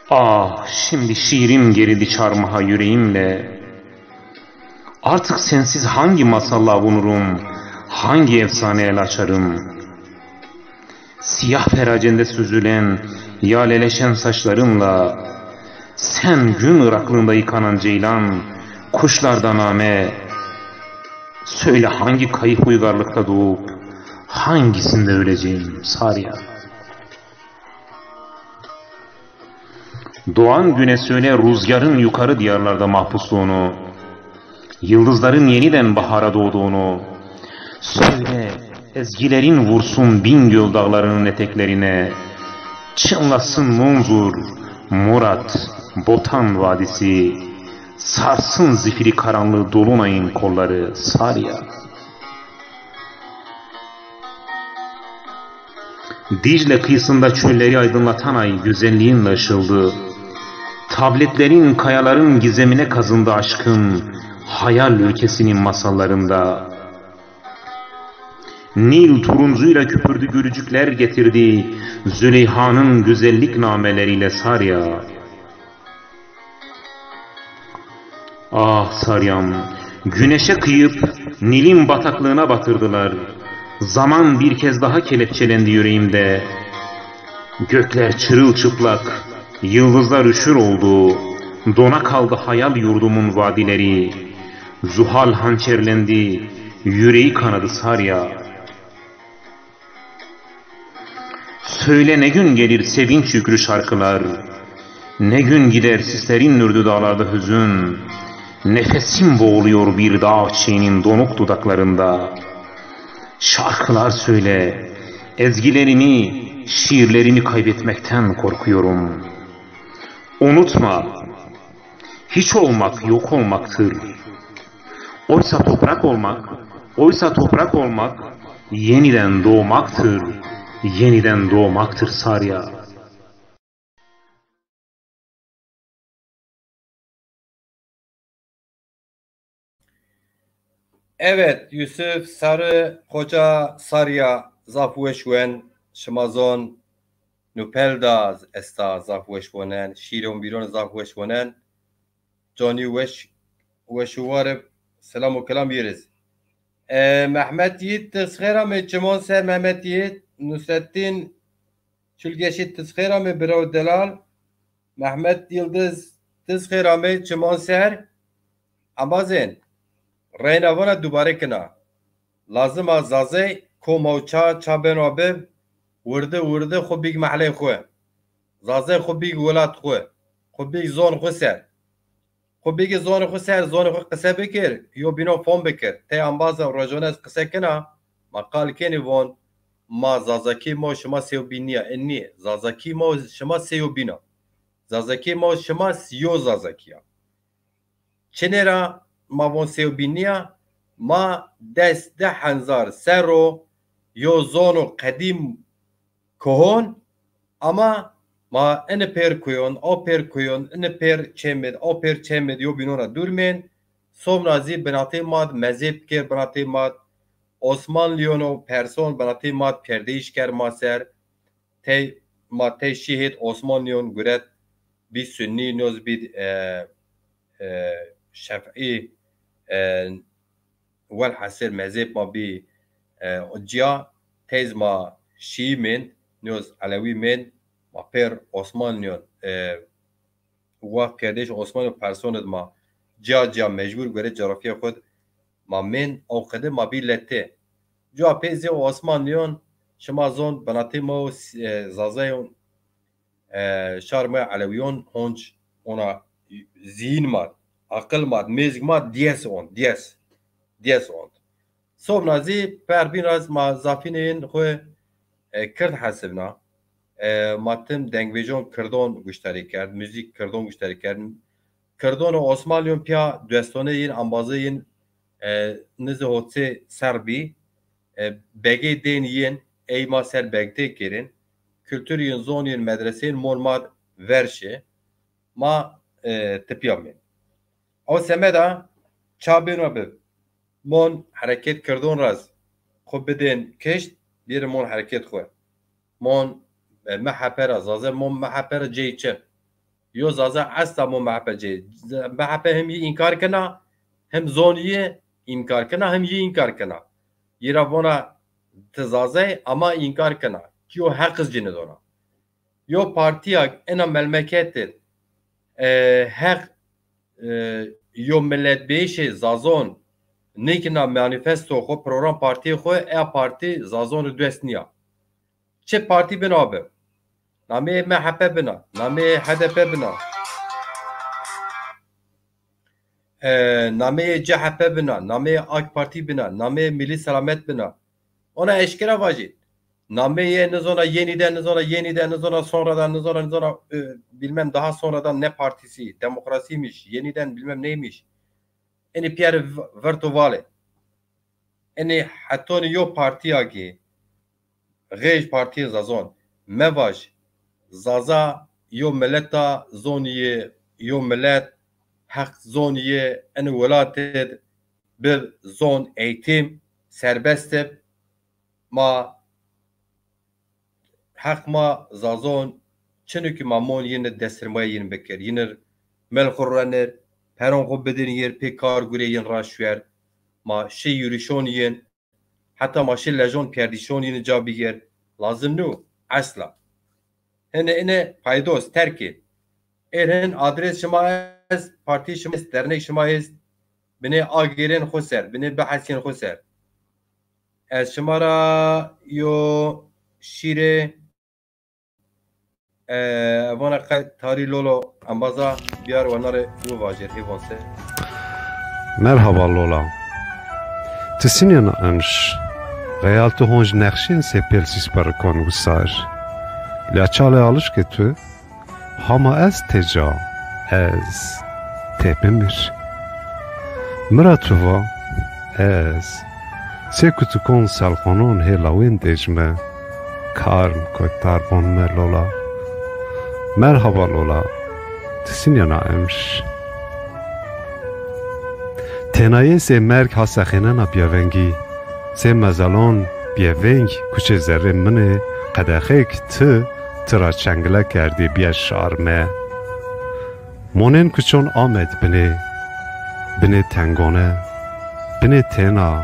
Ah, şimdi şiirim gerildi çarmıha yüreğimle. Artık sensiz hangi masalla avunurum, hangi efsane el açarım? Siyah feracende süzülen yaleleşen saçlarınla sen gün ıraklığında yıkanan ceylan, kuşlardan name, Söyle hangi kayıp uygarlıkta doğup hangisinde öleceğim Sarya? Doğan güne söyle rüzgarın yukarı diyarlarda mahpusluğunu, yıldızların yeniden bahara doğduğunu, söyle ezgilerin vursun Bingöl dağlarının eteklerine, çınlasın Munzur, Murat, Botan Vadisi, sarsın zifiri karanlığı dolunayın kolları Sarya. Dicle kıyısında çölleri aydınlatan ay güzelliğinle ışıldı. Tabletlerin, kayaların gizemine kazındı aşkın, hayal ülkesinin masallarında. Nil turuncuyla köpürdü, gülücükler getirdi Züleyha'nın güzellik nameleriyle Sarya. Ah Saryam, güneşe kıyıp Nil'in bataklığına batırdılar. Zaman bir kez daha kelepçelendi yüreğimde. Gökler çırılçıplak, yıldızlar üşür oldu. Dona kaldı hayal yurdumun vadileri. Zuhal hançerlendi, yüreği kanadı Sarya. Söyle ne gün gelir sevinç yüklü şarkılar, ne gün gider sislerin ürdü dağlarda hüzün. Nefesim boğuluyor bir dağ çiçeğinin donuk dudaklarında. Şarkılar söyle, ezgilerimi, şiirlerimi kaybetmekten korkuyorum. Unutma, hiç olmak yok olmaktır. Oysa toprak olmak, oysa toprak olmak yeniden doğmaktır, yeniden doğmaktır Sarya. Evet, Yusuf Sarı Koca Sarya zaf weş wen, şima zon nupel da esta zaf weş wonen, şîron bîron zaf weş wonen. Canî weş, weş û war ib, selam û kelam yeriz. E, Mehmet Yiğit, ti xêr amê çimon ser Mehmet Yiğit, Nusrettin Çulgeşî, ti xêr amê biraw delal. Mehmet Yildiz, ti xêr amê çimon ser. Embazên, reyna vana dubare kena. Lazim a Zazey koma û ça, ça beno bib, wirdi wirdi xwu bîg mehley xwu. Zazey xwu bîg welat xwu. Xwu bîg zon xwu ser. Xwu bîg zonê xwu ser, zonê xwu qise bikir, yo bînon fom bikir. Tey embazên rojone ez qise kena, ma qal kenî von, ma Zazakî ma û şima sêwbîn nîya. E nî, Zazakî ma û şima sêwbîn a. Zazakî ma û şima s-, yo Zazakî ya. Çinê ra ma von sêwbîn nîya, ma des di henzar serr o yo zono qedîm kohon, ama ma ini pêr kuyon, o pêr kuyon, ini pêr çêmid, o pêr çêmid, yo bînon ra dûr mên. Somna zî binatê ma d mezêb kir, binatê ma d Osmanlîyon û Person binatê ma d pêrdeyîş ker ma ser. Tey ma tey şîhêd Osmanlîyon guret bî Sunnî, noz bî, e, e, Şefî, e, welhasil mezheb ma bî, e, o ciya, tey zî ma Şîî mên, noz Elewî mên, ma pêr Osmanlîyon, e, wext pêrdeyîş Osmanlîyon Personî d ma ciya ciya mecbur gore coğrafya xwu d ma mên, o qede ma bî letê. Cuwa pê zî Osmanlîyon, şima zon binatê ma û, e, Zazayon, e, şar ma Elewîyon honc ona zîhîn ma d, aqil ma d, mêzg ma d diyes on, diyes. Diyes on. Sobna zî perbîn ra ma zafînê yin xwu, e, Kird hesibna. E, ma tim dengbêjon Kirdon guştarî kerd, muzîk Kirdon guştarî kerd. Kirdon û Osmanlîyon pîya dostonê yin, embazê yin, e, nizê hotsê serr bî. E, begê dên yin, ey ma ser begtê kêrin. Kultur yin, zon yin, medresê yin mon ma ver şi. Ma, e, tipîya mên. Ew semeda ça bêno bi. Mon hereket Kirdon ra z xwu bidên kişt, bêrin mon hereket xwu. Mon, e, M H P ra, Zaze mon M H P ra cey çi. Yo Zaze esla mon M H P cey. M H P him yi înkar kena, him zon yi înkar kena, him yi înkar kena. Yi ra vona ti Zaze, ama înkar kena. Yo heq iz ci nidona. Yo partîya ina melmeketî, e, heq, e, yo miletbîyişê Zazon nêkî na manîfesto xo, program partîyê xo, e partî Zazon rê dest nîya. Çi partî bina bi. Nameyê M H P bina, nameyê H D P bina, e, nameyê C H P bina, nameyê AK Partî bina, nameyê Milî Selamet bina. Ona eşkera vajî. Nameyê nizona yeniden, nizona yeniden, nizona sonradan, nizona, nizona, e, bilmem daha sonradan ne partisi, demokrasiymiş, yeniden bilmem neymiş. Enê pîyer v-, verto vale. Enê hetonî yo partîya ki, xêj partîyê Zazon, mevaj, Zaza yo milet a, zonî yê yo milet, heq zonî yê enê welatid bi zon, eğitim, serbest ib, ma heq ma Zazon çinû ki ma mon yin destirmayê yin bikir. Yin ir mel xwu ruenir, peron xwu bidin yin, pê kar gurê yin ra şuer. Ma şi yürüyüşon yin, heta ma şi lejon perdîşon yin ca bigir. Lazim nû, esla. Hene ine paydos, terkê. Êr hin adres şima est, partî şima est, dernek şima est. Binê agêrên xwu ser, binê bihesên xwu ser. Ez şima ra yo şîrê, e, vana qe tarî Lolo embaza biyar, wena rê bivajêr hêvon se. Merhaba Lola. Ti sinîyena emş. Xeyal tu honc nexşên sê pêl sîsperikon wisar. La çalê alişkê tu, hama ez têca, ez têbimir. Mi ra tu va, ez sê kutikon selxonon hê lawên dêcme, kar mi kot darbon mi Lola. Merhaba Lola, ti sinîyena emş. Tênayê sê merg ha sexênena bîyavengî. Sê mezelon bîyeveng kuçê zerrê min ê, qedexeyêk ti, ti ra çengile kerdî bîye şar mi. Monên kuçon Amed binê, binê tengone, binê têna,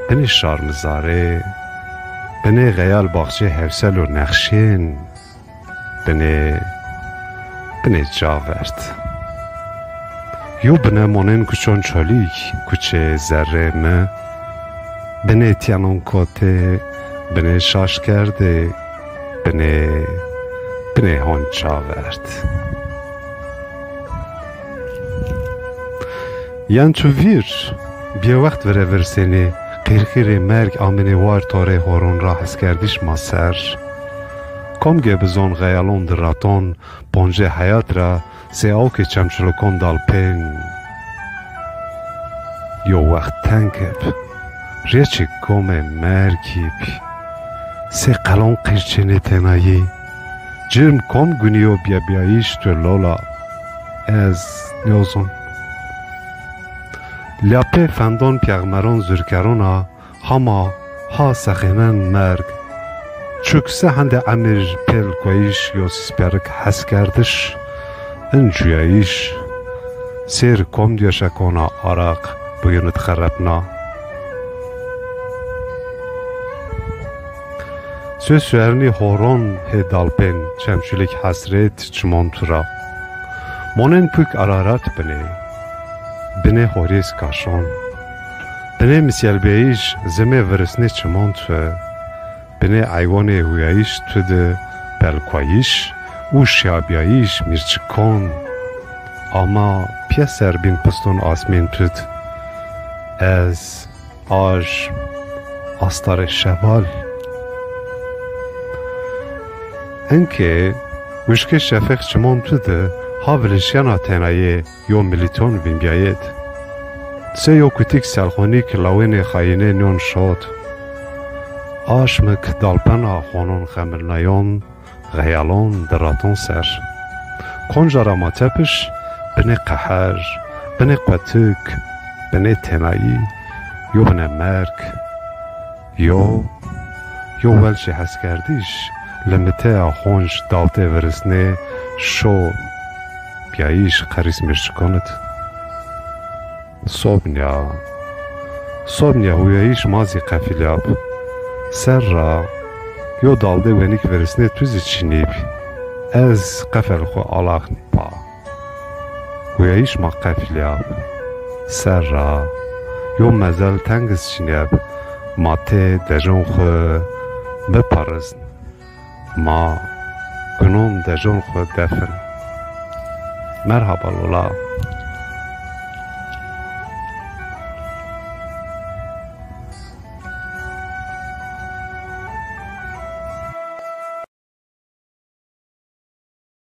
binê şarmizarê, binê xeyal baxçê hewsel û nexşên. Binê, binê ca verd. Yo bine monên kuçon Çolîg, kuçê zerrê mi. Binê tîyanon kotê, binê şaş kerdê, binê, binê hon ca verd. Yen tu vîr, bîye wext vire virsênê, qîrqîrê merg amênê war torê horon ra heskerdiş ma ser. Kom ge bizon xeyalon di raton, poncê heyat ra sê awkê çemçilikon dal pên. Yo wext teng ib, rêçê komê mergî bî. Sê qelon qîrçênê tênayî. Cirm kom gunîyo bîyabîyayîş tu Lola. Ez nêozon. Lîyapê fendon pîyexmeron zurkeron a, hama ha sexênen merg. Çuk se hende emir pêl koyîş yo sîsperik heskerdiş, in cuyayîş, sêr kom diyeşekona araq buyunit xerepna. Sê suernî horon hê dalpên çemçulik hesrêt çimon tu ra. Monên puk ararat binê, binê horês kaşon. Binê misyelbeyîş zimê virisnê çimon tu, binê eywanê huyayîş tu di pelkwayîş û şiyabîyayîş mîrçikon. Ama pîyeser bîn piston asmên tu di. Ez, aj, astarê şeval. Inkê wişkê şefeq çimon tu di ha vilişyena tênayê yo milîton vînbîyayêd. Sê yo kutik selxonîk lawênê xayînê nîyon şot. Aşmik dalpena honon xemilnayon, xeyalon di raton ser. Konca ra ma tepiş, binê qeher, binê quetik, binê tênayî, yo bine merg. Yo, yo welçê heskerdiş, limiteya honc dawtê virisnê şo bîyayîş qerîs mîrçikonid. Sobnîya, sobnîya huyayîş ma zî qefilîyab. Ser ra, yo daldê wenik virisnê tu zî çinîb. Ez qefel xwu alaxnî pa. Huyayîş ma qefilîyab. Ser ra, Yo mezel tengis şineb, ma tê dejon xwu biparizn. Ma gunon dejon xwu defin. Merhaba Lola.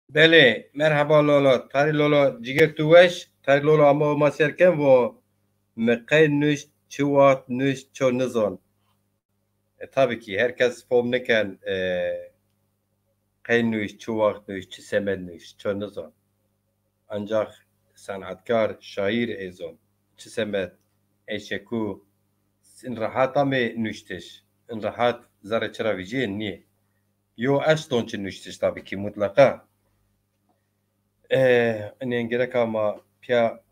Belê, merheba Lolo. Tarî Lolo, cîger tu weş? Tarî Lolo ama o ma ser ken vo mi qey nuşt, çi waxt nuşt, ço nizon. E, tabii ki herkes fom niken, e, qey nuşt, çi waxt nuşt, çi semed nuşt, ço nizon. Ancak senatkar, şair ê zon. Çi semed, ey çeku, in rehat amê nuştiş. In rehat zerre çira vijîyê nîyê. Yo eşton çi nuştiş tabii ki mutlaqa. E, inên gereka ma piya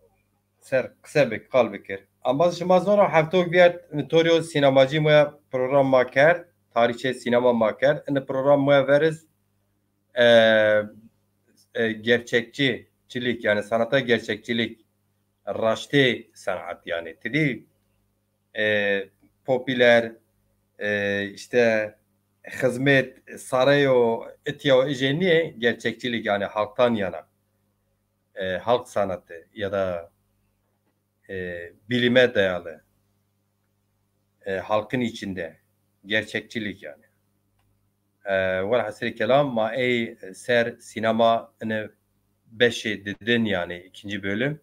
ser qise bik, qal bikir. Ama şima zon ra heftok viyert Vittorio sinemacî moya program ma kerd, tarîçê sinema ma kerd. Ini program moya veriz, e, e, gerçekçilik, yani sanata gerçekçilik, raştê sanat yani. Tidi e, popüler, e, işte hizmet, saray o, itya o ije niye gerçekçilik yani halktan yana. E, halk sanatı ya da, e, bilime dayalı. E, halkın içinde gerçekçilik yani. E, velhasil kelam ma ey ser sinema ini beşê didin yani ikinci bölüm.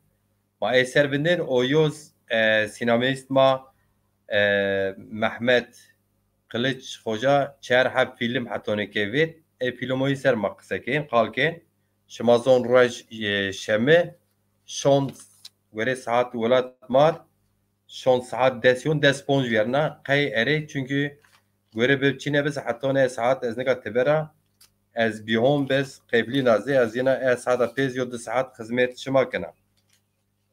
Ma ey ser vindên o yoz, e, sinemeyist ma, e, Mehmet Kılıç Hoca çer heb film hetonê kevêt. Ey filmoyî ser ma qise kên, qal kên. Şima zon ruej, e, şemi, şon, gorê saat welat mar, şon saat des yon, des ponc viyerna, qey erê, çünkü gorê bib çîne biz hetonê saat ez nika tibera, ez bîhon biz, qeflîna zê, ez yena e saata têz yo di saat xizmet şima kena.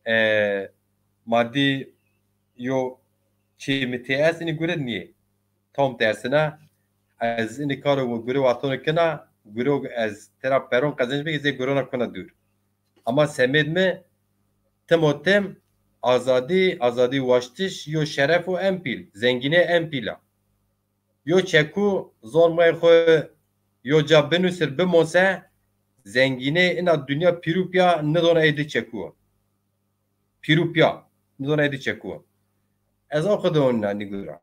E, ma dî yo çî mi tê est, inî gure nîyê. Tam tersine, ez inî karo gure watonu kena, gure ez tera peron qezenc bikî, zê gurona kuna dûr. Ama semêd mi tim o tim azadî, azadî waştiş yo şeref û en pîl, zengînê en pîl a. Yo çeku zon may xwu yo ca binusir bimonse, zengînê ina dinya pîrû pîya nidon ey di çeku. Pîrû pîya nidon ey di çeku. Ez o qide onîna nîgura.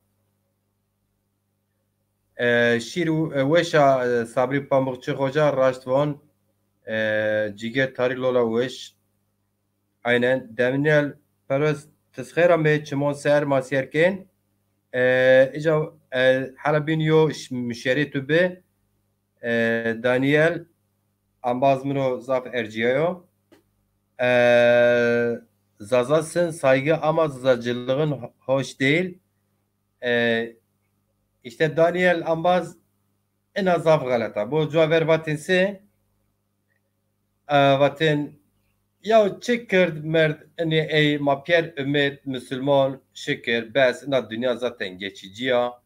E, şîr û, e, weş a, e, Sabrî Pamukçi Xoca raşt von, e, cîger tarî lola weş. Aynen. Daniel Perez, ti xêr amê, çimon ser ma sêr kên. E, îca, e, hala bîn yo ş-, muşerê tu bi. E, Daniel, ambaz min o zaf ercîyayo. E, Zaza sin saygı ama Zazacılığın ho-, hoş değil. E, işte Daniel ambaz ina zaf xelet a. Bo cuwa ver vatên se, e, vatên, yaw çi kird merd, inê ey ma pîyer umêt, musulman, şikir, bes, ina dinya zaten geçici ya.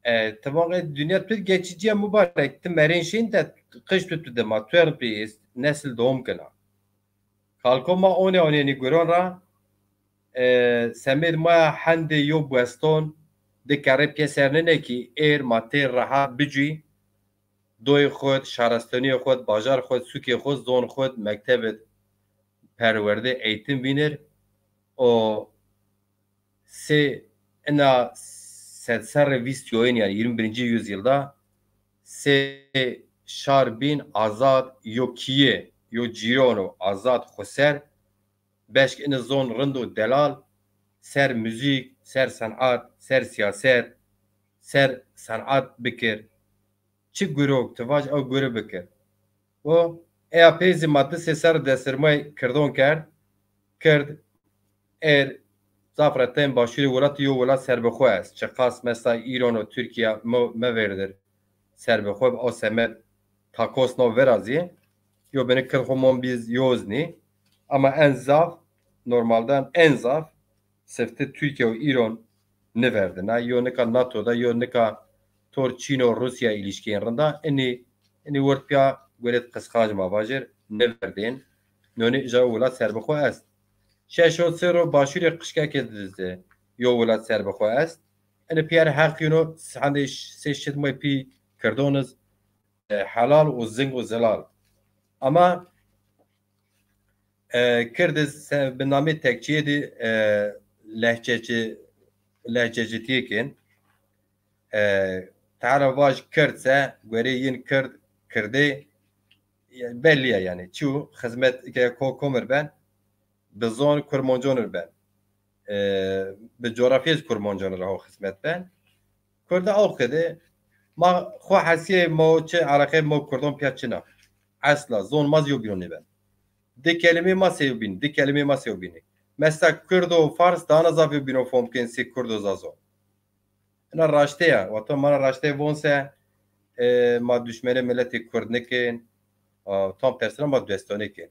E, tamam, e, dinya tu geçici ya mubarek, ti merên şin de qij tu tu de ma tuern pê est, nesil doğum kena. Kalko ma one one nîguron ra, e, semêd maya hendê yo bueston di kerrê pîyeser nêne kî êr ma tê rehat bicûy, doyê xwu d, şarestoniyê xwu d, bajar xwu d, sûkê xwu d, zon xwu d, mekteb id, perwerde, eğitim vînir û sê ina sedserrê vîst yoyin, yani yirmi birinci yüzyılda sê şar bîn azad, yo kîye, yo cîrono azad xwu ser, beşk ini zon rind û delal, ser muzîk, ser senat, ser siyaset, ser senat bikir. Çi gurok ti vaj, ew gure bikir. O, eya pê zî ma di sê serr destirmay kirdon kerd. Kird êr zaf ra tên başûrê welatî yo welat serbixwe est. Çiqas mesela Îran û Tirkîya me, me verdir serbixwe bi, o semed takos no vera zî. Yo bini kird xwu mon bîz yoznî. Ama en zaf, normalden en zaf sifte Tirkîya û Îran niverdina. Yo nika nato de, yo nika tor Çîn û Rûsya îlîşkên rinda. Inî, inî wert pîya guret qisqanc ma vajir, niverdên. Nonê îja welat serbixwe est. Şeş hot serr o başûrê qijkekê di zî yo welat serbixwe est. Enê pîyer heq yeno, hendê sê şit may pî Kirdon iz, e, helal û zing û zelal. Ama, e, Kird iz se-, bi namê tekçîye di, e, lehçeci-, lehçecitîye kên. E, tera vaj Kird se, gorê yin Kird, Kirdê, e, bellî ya yanî. Çîyo xizmet ke ko-, komir ben, bi zon Kurmonconir ben. E, bi coğrafyayê Kurmonconir ho xizmet ben. Kurda o qede, ma xo hesîyê mo çi eleqeyê mo Kurdan pîya çin a. Esla, zon ma zî yo bîno nêben. Di kelimê ma sey yo bîn, di kelimê ma sey yo bînî. Mesela Kurd û Fars dana zaf yo bîno fom kên sey Kurd û Zazo. Ina raşte ya, wata ma ra raşte von se, e, ma duşmenê miletê Kurd nikên, a, tam tersine ma dostanê kên.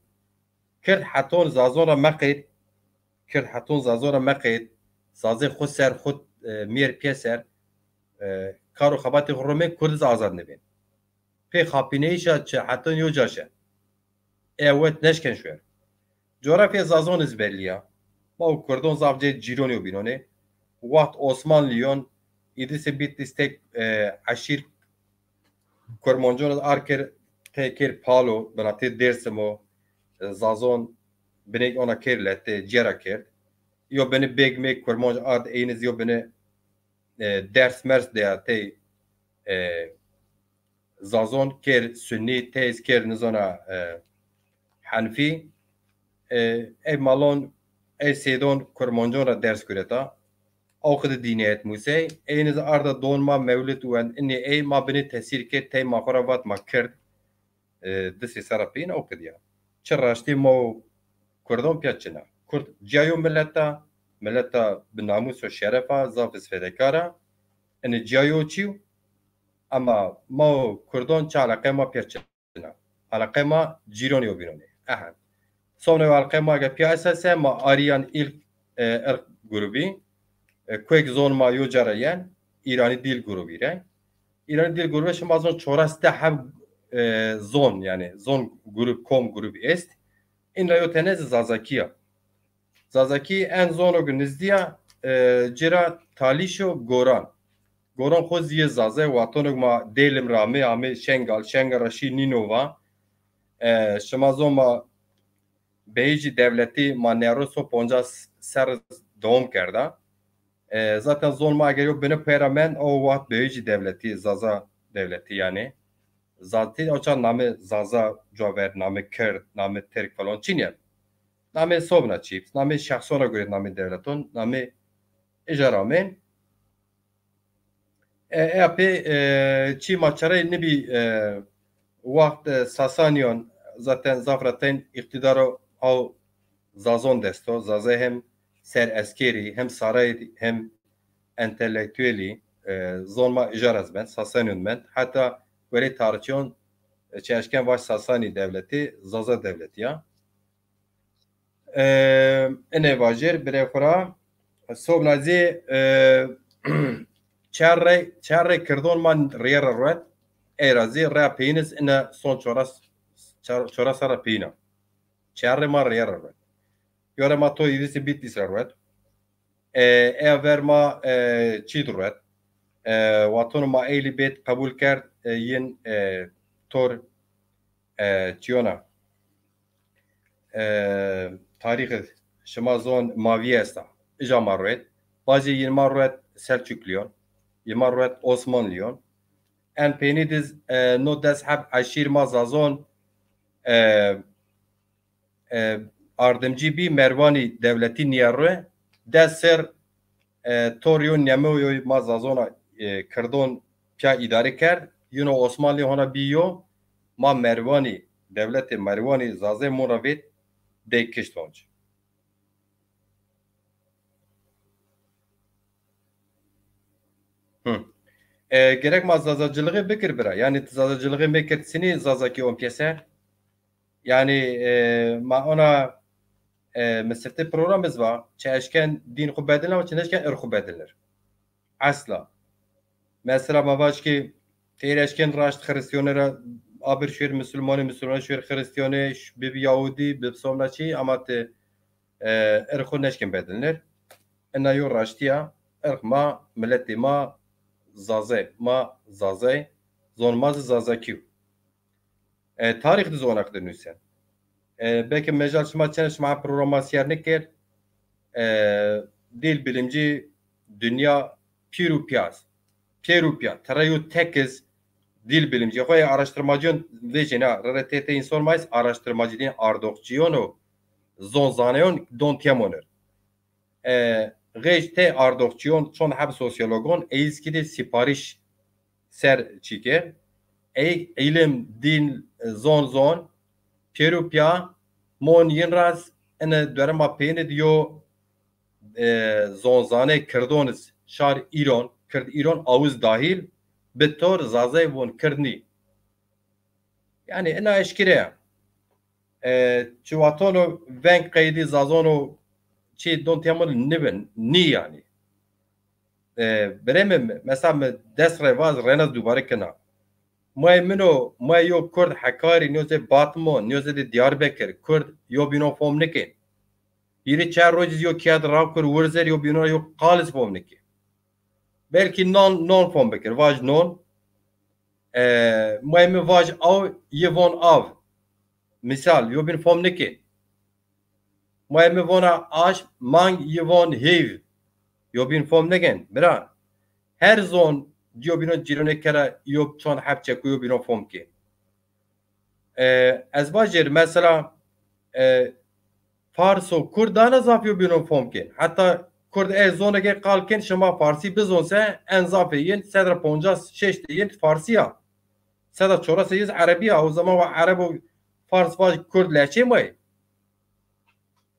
Kird heton Zazon ra meqêt, Kird heton Zazon ra meqêt, Zazê xo ser xo, e, mîyer pîyeser, e, kar û xebatê xo romên Kurd iz azad nibên. Pê xapîneyîşa çi heton yo ca şe. E wet neşken şuer. Coğrafya Zazon iz bellî ya. Ma û Kurdon zaf cê cîron yo bînonê. Waxt Osmanlîyon, Îdrisê Bîtlîs tek, e, eşîr Kurmancon iz ar kir, tey kir Palo, binatê Dêrsim o, e, Zazon binêk ona kir letê, cêra kerd. Yo bini bêg mêg Kurmanc ard eyn iz yo bini, e, ders mers deya tey, e, Zazon kir Sunnî, tey iz kir nizona, e, Henfî. E, ey malon, ey seydon Kurmancon ra ders gureta. Aw qidi dînîyet musey. Eyn iz arda don ma mewlid wend. Inî ey ma binê tesîr kerd, tey ma xo ra vat ma Kird. E, di sê serra peyîn aw qidi ya. Çi raştî ma û Kurdan pîya çin a. Kurd cîya yo milet a, milet a bi namûs û şeref a, zaf iz fedekar a. Inî cîya yo çî yo. Ema ma û Kurdan çi eleqeyê ma pîya çin a. Eleqeyê ma cîron yo bînonê. Ehe. Sonra eleqeyê ma ge pîya esas e, ma Aryan ilk, e, irq grubî. E, kuek zon ma yo ca ra yen, Îranî dîl grubî re. Îranî dîl grubî şima zon çoras de heb, e, zon, yanî zon grub, kom grubî est. În ra yo tene zî Zazakî ya. Zazakî en zonog nizdî ya, e, ci ra Talîş o Goran. Goran xo zî yê Zaza, watonog ma Dêlim ra amê, amê Şengal, Şengal ra şî Nînova. E, şima zon ma Beyîcî dewletî ma nero so poncas serr dewam kerda. E, zaten zon ma eger yo bini peyra mend, o waxt Beyîcî dewletî, Zaza dewletî yanî. Zaten o çax namê Zaza cuwa ver, namê Kird, namê Tirk falan çin yen. Namê sobna çî, namê şexsona guret, namê dewleton, namê îja ra amên. E, e, pê, e, çî ma çarey nibî, e, waxt, e, Sasanîyon zaten zaf ra teyn îqtîdaro aw Zazon dest o. Zazay hem ser eskerî, hem sarayî, hem entelektuelî, e, zon ma îja ra zî mend, Sasanîyon mend. Heta werê tarîxçîyon, e, çi eşken vaj Sasanî dewletî, Zaza dewletî ya. E, inê vajêr birê xwu ra. Sobna zî, e, çar rey, çar rey Kirdon ma rîye ra ruet. Ey ra zî reya peyîn iz ine son çoras, çar, çoras serra peyîn a. Çar rey ma rîye ra ruet. Yo rey ma to Îdrîsê Bîtlîs ra ruet. E, eya ver ma, e, çî di ruet. E, watono ma eylî bêt qebul kerd, e, yin, e, tor, e, çîyona. E, tarîxî şima zon Mavîye esta. Îja ma ruet. Bacê yin ma ruet Selçuklîyon. Yin ma ruet Osmanlîyon. En peynî diz, e, no des heb eşîr ma Zazon, e, e, ardimcî bî Merwanî dewletî nîyerre. Des ser, e, tor yo nemeyoy ma Zazona, e, Kirdon pîya îdare kerd. Yino Osmanlî hona bî yo, ma Merwanî, dewletê Merwanî Zazê mon ra vêt dey kişt onc. Hı. E, gerek ma zazacılığı bikir bira. Yanî ti zazacılığı mekir sinî Zazakî on pîyeser. Yanî, e, ma ona, e, mi sifte programîz va, çi eşken dîn xwu bedilna, çi neşken irq xwu bedilnir. Esla. Mesela ma vaj ki, teyr eşken raşt Xirîstîyone ra abir şuêr Musulmanî, Musulmanî şuêr Xirîstîyone, ş-, bib Yahudî, bib somna çî, ama ti E, irq xo neşkên bedilnir. Ina yo raştî ya, irq ma, miletê ma Zazay, ma Zazay, zon ma zî Zazakî yo. E, tarîx di zonak di nusen. E, belkî mejal şima çene, şima programa sîyer nikir. E, dîl bilimcî dinya pîr û pîyaz. Pîr û pîya. Tere yo tekiz dîl bilimcî. Xo araştırmacîyon vejîna, R R T T însan mayis araştırmacî dîn ardoxçîyon û zonzaneyon don tîya monir. E, xêj tey ardoxçîyon, çond heb sosyologon, eyîz kî de sîparîş ser çî kerd. Ey îlim, dîn, zon zon, pêro pîya, mon yin raz, ene derema peyni di yo, e, zonzanê kirdon iz şar îron, kird îron awiz dahîl, bi tor Zazay von kird nî. Yanî ina eşkere ya. E, çiwatono veng qeydî Zazono çî don tîya mi nibin, nî yanî. E, birê mi, mesela mi des re vaz rena dubare kena. Mayê min o, mayê yo Kurd Hekarî, nîyo zê Batman, nîyo zê de Diyarbekir, Kurd yo bînon fom nikên. Hîrê çar roj iz yo kiyad raw kur, wirzer yo bînon yo qal iz fom nikên. Belkî non, non fom bikir, vaj non. E, mayê mi vaj aw, yi von av. Misal, yo bîn fom nikên. Mayê mi vona aşm, mang, yi von heyv. Yo bîn fom nikên, bira. Her zon yo bînon cîronê kera yo çond heb çekuyo bînon fom kên. E, ez vajêr, mesela, e, Fars û Kurd dana zaf yo bînon fom kên. Heta Kurd ê zonekê qal kên, şima Farsî bizon se, en zafê yin, seda poncas şeştê yin Farsî ya. Seda çorasê yin Erebî ya. O zaman wa Ereb û Fars vaj Kurd lehçê ma yê.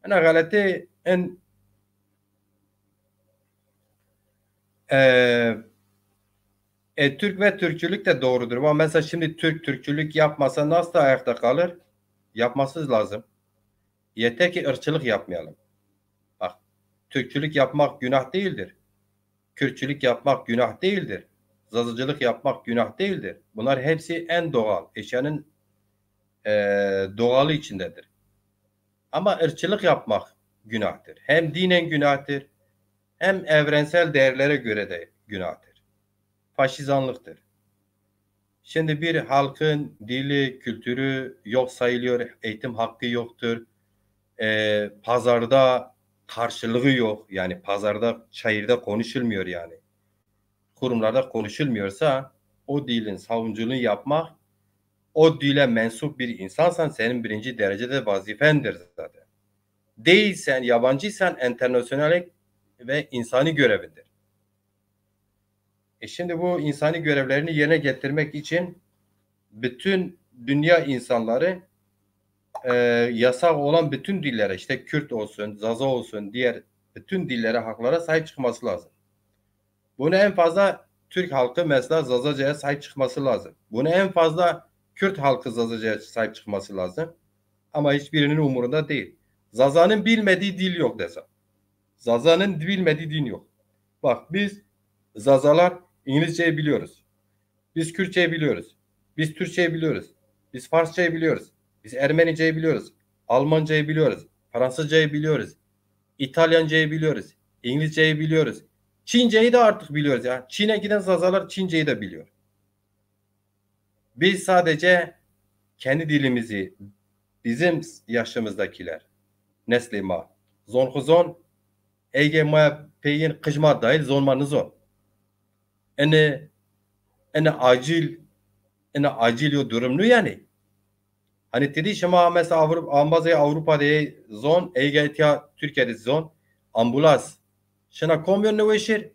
Ena xeletê en, e, e, Türk ve Türkçülük de doğrudur. Ama mesela şimdi Türk Türkçülük yapmasa nasıl ayakta kalır? Yapması lazım. Yeter ki ırkçılık yapmayalım. Bak, Türkçülük yapmak günah değildir. Kürtçülük yapmak günah değildir. Zazacılık yapmak günah değildir. Bunlar hepsi en doğal, eşyanın, e, doğalı içindedir. Ama ırkçılık yapmak günahtır. Hem dinen günahtır, hem evrensel değerlere göre de günahtır. Faşizanlıktır. Şimdi bir halkın dili, kültürü yok sayılıyor, eğitim hakkı yoktur. E, pazarda karşılığı yok. Yani pazarda, çayırda konuşulmuyor yani. Kurumlarda konuşulmuyorsa o dilin savunuculuğunu yapmak, o dile mensup bir insansan senin birinci derecede vazifendir zaten. Değilsen, yabancıysan, enternasyonalik ve insani görevindir. E şimdi bu insani görevlerini yerine getirmek için bütün dünya insanları, e, yasak olan bütün dillere, işte Kürt olsun, Zaza olsun, diğer bütün dillere, haklara sahip çıkması lazım. Bunu en fazla Türk halkı mesela Zazaca'ya sahip çıkması lazım. Bunu en fazla Kürt halkı Zazaca'ya sahip çıkması lazım. Ama hiçbirinin umurunda değil. Zaza'nın bilmediği dil yok desa. Zaza'nın bilmediği din yok. Bak, biz Zazalar İngilizceyi biliyoruz. Biz Kürtçeyi biliyoruz. Biz Türkçeyi biliyoruz. Biz Farsçayı biliyoruz. Biz Ermeniceyi biliyoruz. Almancayı biliyoruz. Fransızcayı biliyoruz. İtalyancayı biliyoruz. İngilizceyi biliyoruz. Çinceyi de artık biliyoruz ya. Çin'e giden Zazalar Çinceyi de biliyor. Biz sadece kendi dilimizi, bizim yaşımızdakiler, nesli ma, zon xu zon, ege ma peyin qij ma dahil zon ma nizon. Ene, ene acil, ene acil yo durum nu yani. Hani dedi şima mesela Avrupa, ambazê Avrupa de zon, ege tiya Türkiye de zon, ambulans. Şina kom yo niweşir,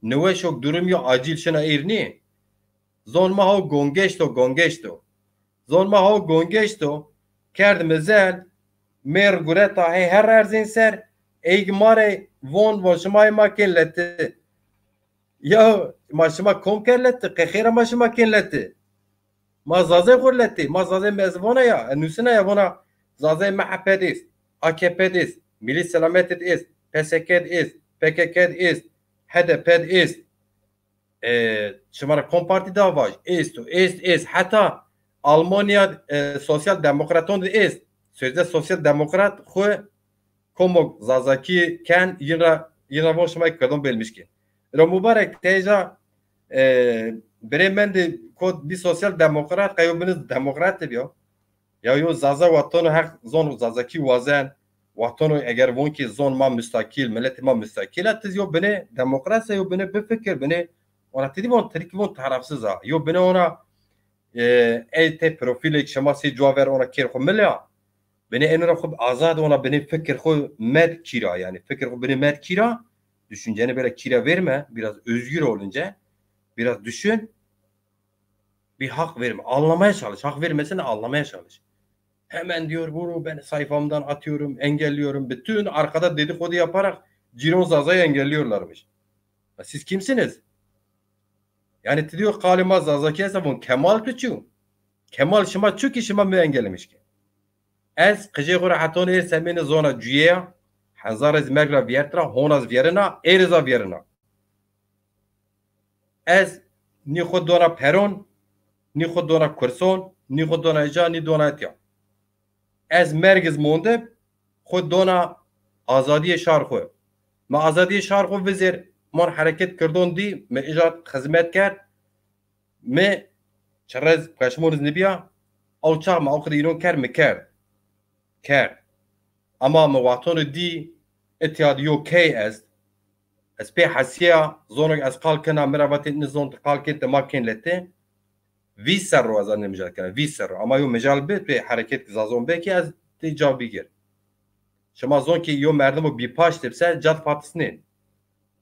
niweşok durum yo acil şina ir ni. Zon ma ho gongeşto, gongeşto. Zon ma ho gongeşto, kerd mizel, mêr gureta hey her erzên ser, eyg ma rê von, von şima ma kên leti. Ya ma şima kom kerd leti, qe xêra ma şima kên leti. Ma Zazê xo leti, ma Zazê mezvona ya, nusina ya vona, Zazê M H P de est, A K P de est, Milli Selamet de est, P S K de est, P K K de est, H D P de est. E, şima ra kom partî da vaj? Est, est, est. Heta Almanya, e, Sosyal Demokraton de est. Sözde Sosyal Demokrat xo Komok Zazakî ken, yin ra, yin ra von şima kirdon bêl mişkî. Ro mubarek teyca, e, birê mendî kot bî sosyal demokrat, qey yo binî demokrat de bîyo. Ya yo Zaza watono heq zon Zazakî wazen, watono eger von ki zon ma mustakil, miletê ma mustakil a, tiz yo binê demokrat se, yo binê bifikir, binê ona tedî von, tirkî von tarafsız a. Yo binê ona, e, ey te profîlek şima sey cuwa ver ona kêr xwu mile a. Binê eno ra xwu azad ona, binê fikir xwu med kîra, yani fikir xwu binê med kîra, düşünceni böyle kîra verme, biraz özgür olunca, biraz düşün, bir hak verme, anlamaya çalış, hak vermesene, anlamaya çalış. Hemen diyor, bunu ben sayfamdan atıyorum, engelliyorum. Bütün arkada dedikodu yaparak Ciron Zaza'yı engelliyorlarmış. Ya siz kimsiniz? Yani ti diyor kalima Zazaki hesabın Kemal tu çu. Kemal şima çu ki şima mi engellemiş ki. Ez qijê xwu ra heton êr semêne zona cuye ya. Henzar ez merg ra viyert ra, hona ez viyerina, êr ez a viyerina. Ez nî xwu dona peron, nî xwu dona kurson, nî xwu dona îca, nî dona etya. Ez merg iz monde, xwu dona azadîyê şar xwu. Mi azadîyê şar xwu vizêr, mon hereket kirdon dî, mi îca xizmet kerd, mi çirez peşmon iz nibîya, ew çax mi ew qide înon kerd, mi kerd. Kerd. Ama mi wextano dî, itya di yo key est, ez pê hesîya, zonok ez qal kena, mi ra vatê, ni zon ti qal kên, ti ma kên letê. Vîst serro ez anî mijal kena, vîst serro. Ama yo mijal bi, pê hereket ki Zazon be ki ez tê ca bigir. Şima zon ki yo merdimo bîpaş tepse, cad fatisnên.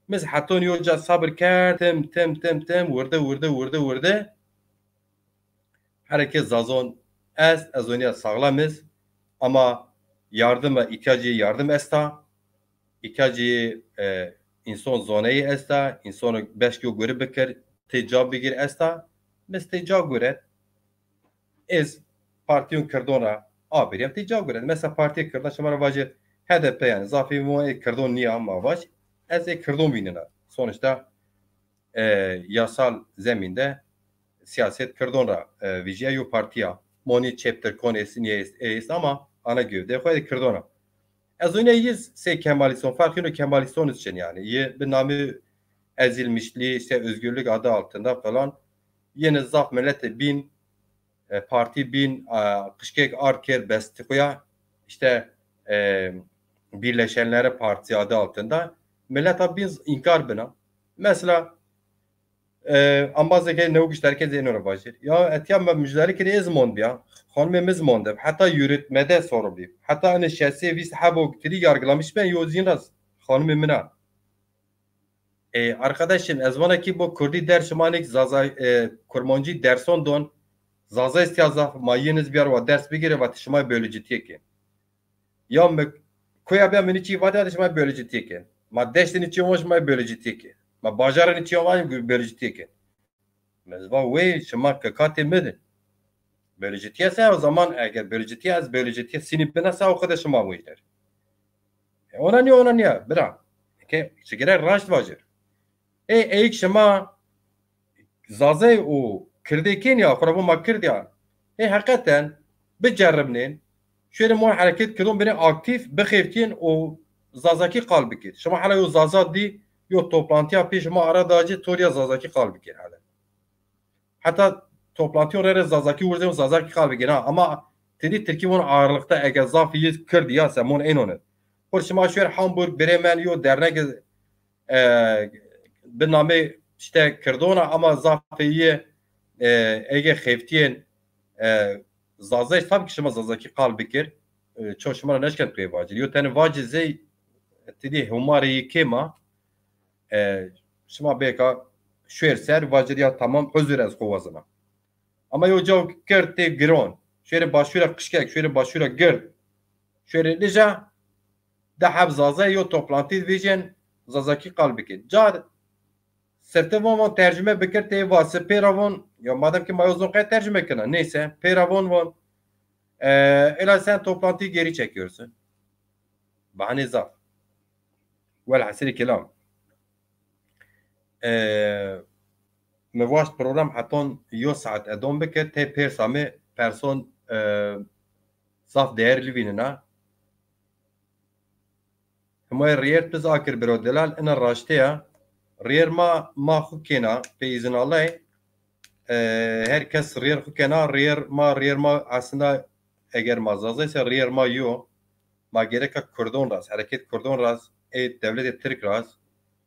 Miz heton yo ca sabir kerd, tim, tim, tim, tim, wirdi, wirdi, wirdi, wirdi. Hereke Zazon est, ez onîya sağlam iz, ama yardıma ihtiyacı yardım esta, ihtiyacı, e, inson zoneyi esta, insonu beşk yo guri bikir, tê ca bigir esta, miz tê ca guret. Ez partiyon kirdon ra abirîyem tê ca guret. Mesela partiyê kirdon şima ra vajê H D P yani zafî mo ê kirdon nîya ma vaj. Ez ê kirdon vînena. Sonuçta e, yasal zeminde siyaset kirdon ra, e, vijîya yo partî ya. Monî çeptirkon est, nîye est, ê est ama ana gövde xwu ê kirdon a. Ez oyna yiz sey Kemalîston, farq yeno Kemalîston için yani. Yi bi namê ezilmişliği, işte özgürlük adı altında falan yine zaf milletê bîn e, partî bîn, e, qişkek ard kerd bestî xo ya, işte, e, Birleşenlere Partisi adı altında. Millet a bîn înkar bina. Mesela, e, ambazê ke newgişt herkes êno ra vajir. Ya etiya me müjdarî kirî ez mond bîya. Xanimê mi iz monde. Heta yürütmede sorumluyum. Heta ene şesê vîst hebo tirî yargılamış ben yo zîn ra xanimê min a. E, arkadaşım, ez vana ki bo Kurdî ders şima nik Zaza, e, Kurmancî derson don. Zaza istiya zaf, ma yeniz biyar wa ders bigire, va ti şima bölücütiyê ke. Ya mi koya bîya mi niçî vate, vate şima bölücütiyê ke. Ma deştê niçî wa şima bölücütiyê ke. Ma bajarê niçî wa bölücütiyê ke. Ez va wey şima kekatê mi di. Bölücütiye se o zaman eger bölücütiye ez bölücütiye sinî bina se o kadar şima wejder. E, ona niye ona niye bira. Ke çigire raşt vajir. E, eyk şima Zazay û Kirdê kên ya, xura bo ma Kird ya. E, heqeten biceribnên. Şêrê ma hereket kirdon bêrê aktîf, bixeftîyên û Zazakî qal bikir. Şima hela yo Zaza dî, yo toplantiya pê şima ara dacî, toriya Zazakî qal bikir hele. Heta toplantiyon rê rê Zazakî wirzên, Zazakî qal bikir. Ha, ama tedî Tirkî von ağırlıkta, eger zafî yê Kird ya se mon ênon id. Xur şima şêr Hamburg, Bremen, yo dernek, e, bi namê işte Kirdona ama zafî yê, e, ege xeftîyên, e, Zazayî, tabii ki şima Zazakî qal bikir. E, ço şima ra neşken pê vacir. Yo tenê vacî zey tedî humarê yê kêm a. E, şima bêka şuêr ser vacir ya tamam, huzur ez xo wazena. Ama yo caw gird tê giron. Şuêrê başûra qişkek, şuêrê başûra gird. Şuêrê nija de heb Zazay yo toplantî vêjên Zazakî qal bikir. Car sifte von von tercüme bikir tê va si pêra von, ya madem ki ma yo zon qey tercüme kena. Neyse, pêra von von. E, öyle sen toplantıyı geri çekiyorsun. Bahane zaf. Welhasilî kelam. E, mi waşt program heton yo saet edom bike, tê pêrsa mi person, e, zaf değerli vînena. Moyê riyêr piz akir biro delal, ina raştê ya. Riyêr ma, ma xu kêna, pê izin Allahê. E, her kes riyêr xu kena, riyêr ma, riyêr ma aslında eger ma Zaza ise riyêr ma yo. Ma gereka Kurdon raz, hereket Kurdon raz, ê dewletê Tirk raz,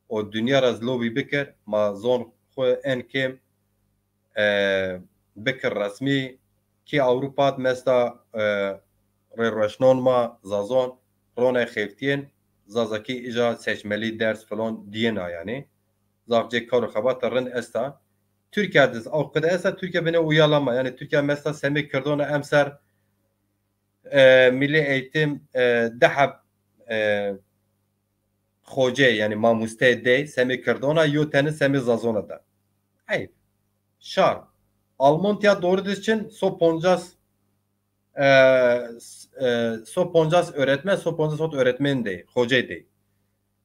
o dünya raz lobî bikir, ma zon xu en kêm, e, bikir resmî, ki Ewropa d mesta, e, rêroşnon ma Zazon, ronay xeftiyên, Zazakî ija seçmelî ders filon diyena yani. Zaf cê kar û xebata rind esta. Türkiye diz, o qide esta, Türkiye bine uyalama. Yani Türkiye mesta semê Kurdona emser, e, milli eğitim, e, di heb, e, xocey, yani mamuste dey, semê Kurdona, yo teni semê Zazona da. Eyb. Şar. Alman tiya doğru düzgün so poncas, e, s-, e, so poncas öğretmen, so poncas hot öğretmen dey, xocey dey.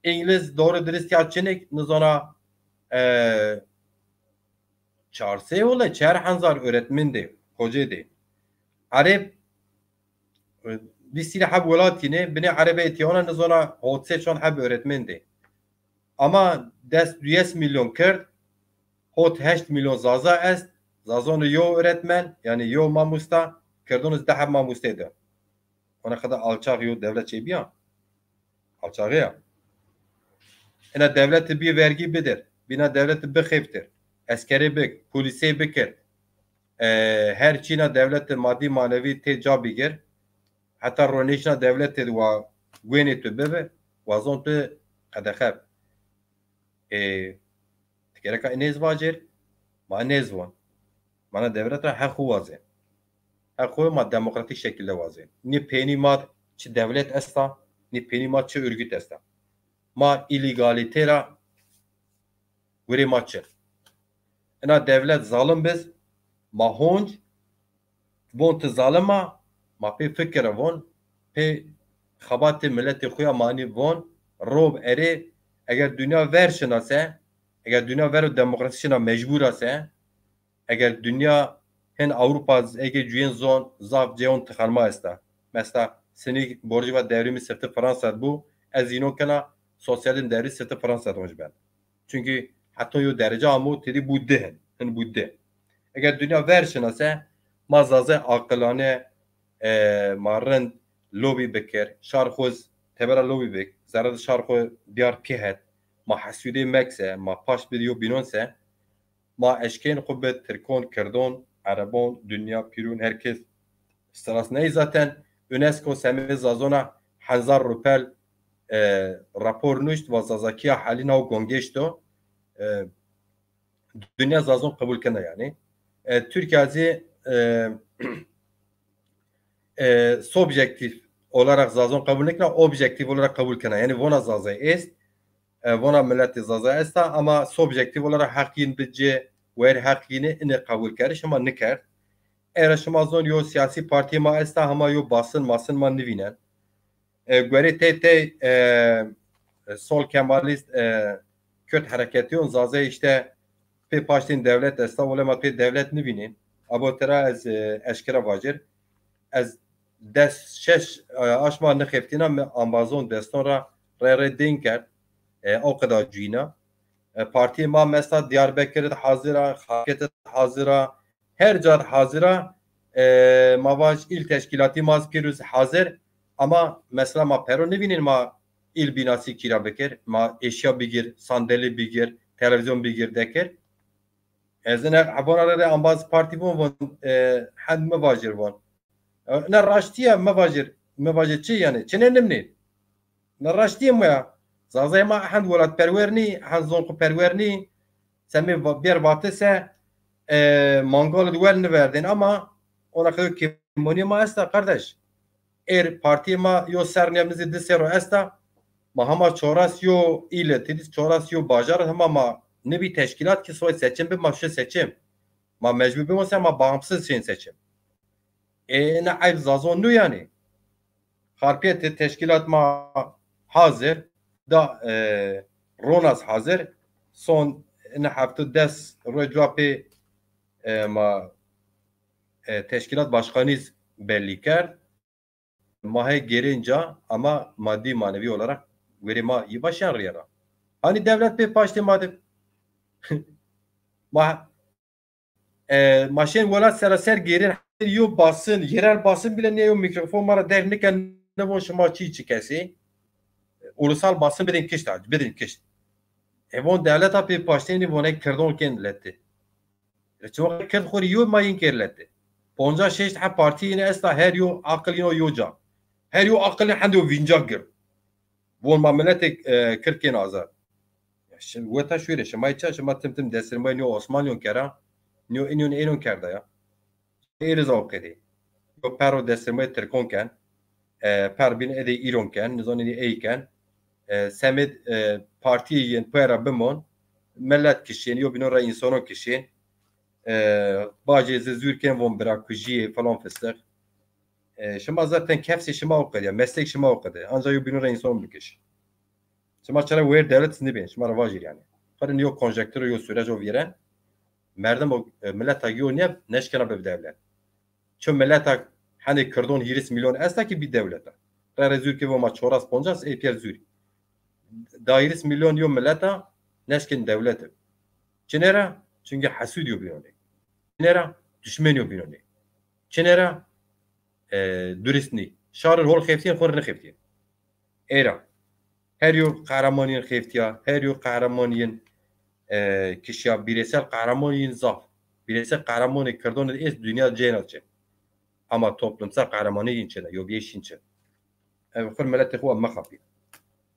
İngiliz doğru dürüst ya çinik, nizona, e, çar sey ole, çar hezar öğretmen dey, xocey dey. Arep, e, vîst heb welat yine, binê Erebe etiyona nizona hot sey çond heb öğretmen dey. Ama des duyes milyon Kird, hot heşt milyon Zaza est, Zazonê yo öğretmen, yani yo mamusta, Kirdon iz di heb mamuste de. Ona kadar alçak yo devlet şey biya. Alçağı ya. Ina devleti bir vergi bidir. Bina devleti bixeftir. Eskeri bik, polisi bikir. E, her çina devleti maddi manevi te ca bigir. Heta ronişna devleti wa güvenê tu bibi, wazon tu qedexeb. E, ti gereka inêz vacir, ma inêz von. Mana devlet ra heq xu wazê. Heq xu ma demokratik şekilde wazê. Ni peynî ma çi devlet esta, ni peynî ma çi örgüt esta. Ma îlîgalîte ra gurê ma çi. Ina devlet zalim biz, ma honc, von ti zalim a, ma pê fikir a von, pê xebatê miletê xu ya manî von, rob erê, eger dünya ver şinase, eger dünya ver û demokrasi şina mecbur ase, eger dünya hin Avrupa ege cuyên zon zaf ceyon tixanma esta. Mesela sinî borcî va devrimî sifti Fransa bu, ez îno kena sosyalizm devri sifti Fransa onc ben. Çünkü heta yo derece amo tedi bu di hin, hin bu di. Eger dünya ver şinase, ma zaze aqilane, e, ma rind lobî bikir, şar xu tebera lobî bik, zerre de şar xu biyar pîhet, ma hesûdê mekse, ma paş bir yo bînon se, ma eşkên xu bi Tirkon, Kirdon, Erebon, dünya, pîrun, herkes stiras ney zaten UNESCO semê Zazona hezar rupel, e, rapor nuşt va Zazakiya halî naw gongeşto. E, dünya Zazon qebul kena yani. E, Türkiye zî, e, e, subjektif olarak Zazon qebul nekena, objektif olarak qebul kena. Yani vona Zaza est, e, vona milletê Zaza esta ama subjektif olarak heq yin bi ci, wer heq yini ini qebul keriş ama nikerd. Era şima zon yo siyasî partî ma esta, hema yo basın masın ma nivînen. E, guerê tey tey, e, sol kemalîst, e, Kürt hereketiyon Zaza işte pê paştên devlet esta, wele ma pê devlet nivînên. Abo tera ez, e, eşkera vacir. Ez des şeş, e, aşma nixeftîna mi ambazon deston ra rê rê dên kerd. E, o qeda cuyîna. E, partiyê ma mesta Diyarbekir de hazir a, Xarpêt de hazir a, her ca de hazir a. E, ma vaj îl teşkîlatî ma zî pîroz hazir. Ama mesela ma pero nivînên ma îl bînasî kîra bikir, ma eşya bigir, sandelî bigir, televîzyon bigir dekir. Ez ine hebona rê rê ambaz partî von, von, e, hend mi vajir von. E, ne raştî ya mi vajir, mi vajir çi yani? Çine nimnê? Ne raştî ya mi ya? Zazayê ma hend welatperwer nî, hend zonxuperwer nî. Semê va-, bêr vatise, e, mangal di wel niverdên ama ona qeyo kêmonî ma esta kardeş. Êr partîyê ma yo ser nîya mi zî di serro esta. Ma hema çoras yo île, tedî çoras yo bajar hema ma nibî teşkîlat ki soy seçim bi ma şu seçim. Ma mecbur bimose ma bağımsız şeyin seçim. E, ne eyb Zazon nu yani. Xarpêtê teşkîlat ma hazir, da, e, ronas hazir. Son ine hefte des roj cua pê, e, ma, e, teşkîlat başkanîz bellî kerd. Ma hê gêrên ca ama maddi manevi olarak Wêrê ma yê başan rîyena. Hanî dewlet pê paştê ma de. Ma, e, ma şên welat seraser gêrên, yo basın, yerel basın bile nê yo mîkrofon ma ra derg niken, nivon şima çi çi kesî. Ulusal basın bidin kişt, bidin kişt. E, von dewleta pê paştê nî, von ek kirdon kên letê. E, çima Kird xo rê yo ma yin kêr letê. Poncas şeşt heb partî yine esta, her yo aqil yino yo ca. Her yo aqil hendê o vînca gir. Von ma miletê, e, Kird kên azad. Ya şi-, weta şûrê, şima ça, şima tim tim destirmay nîyo Osmanlîyon kera, nîyo inyon ênon kerda ya. Êriz o qedê. Yo perro destirmay Tirkon ken, e, per bin edê Îron ken, nizonî ey ken. E, semêd, e, partîyê yin pê ra bimon, milet kişên, yo bîno ra însonon kişên. E, bacê zi zûr kên von bira kujiyê falan fistix. E, şima zaten kefsê şima o qedê, meslek şima o qedê. Anca yo bîno ra însonon bikiş. Şima çira wêr dewlet nibên, şima ra vajîr yanî. Xwedin yo konjekturo, yo sürec o vîren. Merdim o, e, mileta yo nîye neşkena bib dewlet. Çi mileta henê kirdon hîris milyon esta ki bî dewleta. Rere zûr ki voma çoras poncas ey pîyer zûr. Da hîris milyon yo mileta neşkin dewlete. Çinera? Çünkü hesûd yo bînonê. Çinera? Düşmen yo bînonê. Çinera? E, durist nî. Şarir hol xeftîyen, xo rê nixeftîyen. Ê ra her yo qehreman yin xeftîya, her yo qehreman yin, e, kişîya, bîresel qehreman yin zaf. Bîresel qehremanê kirdon id êst dinya cêna çi. Ama toplumsal qehremanî yin çi de, yo bîyê şîn çi. Ev xur miletê xo mexapî.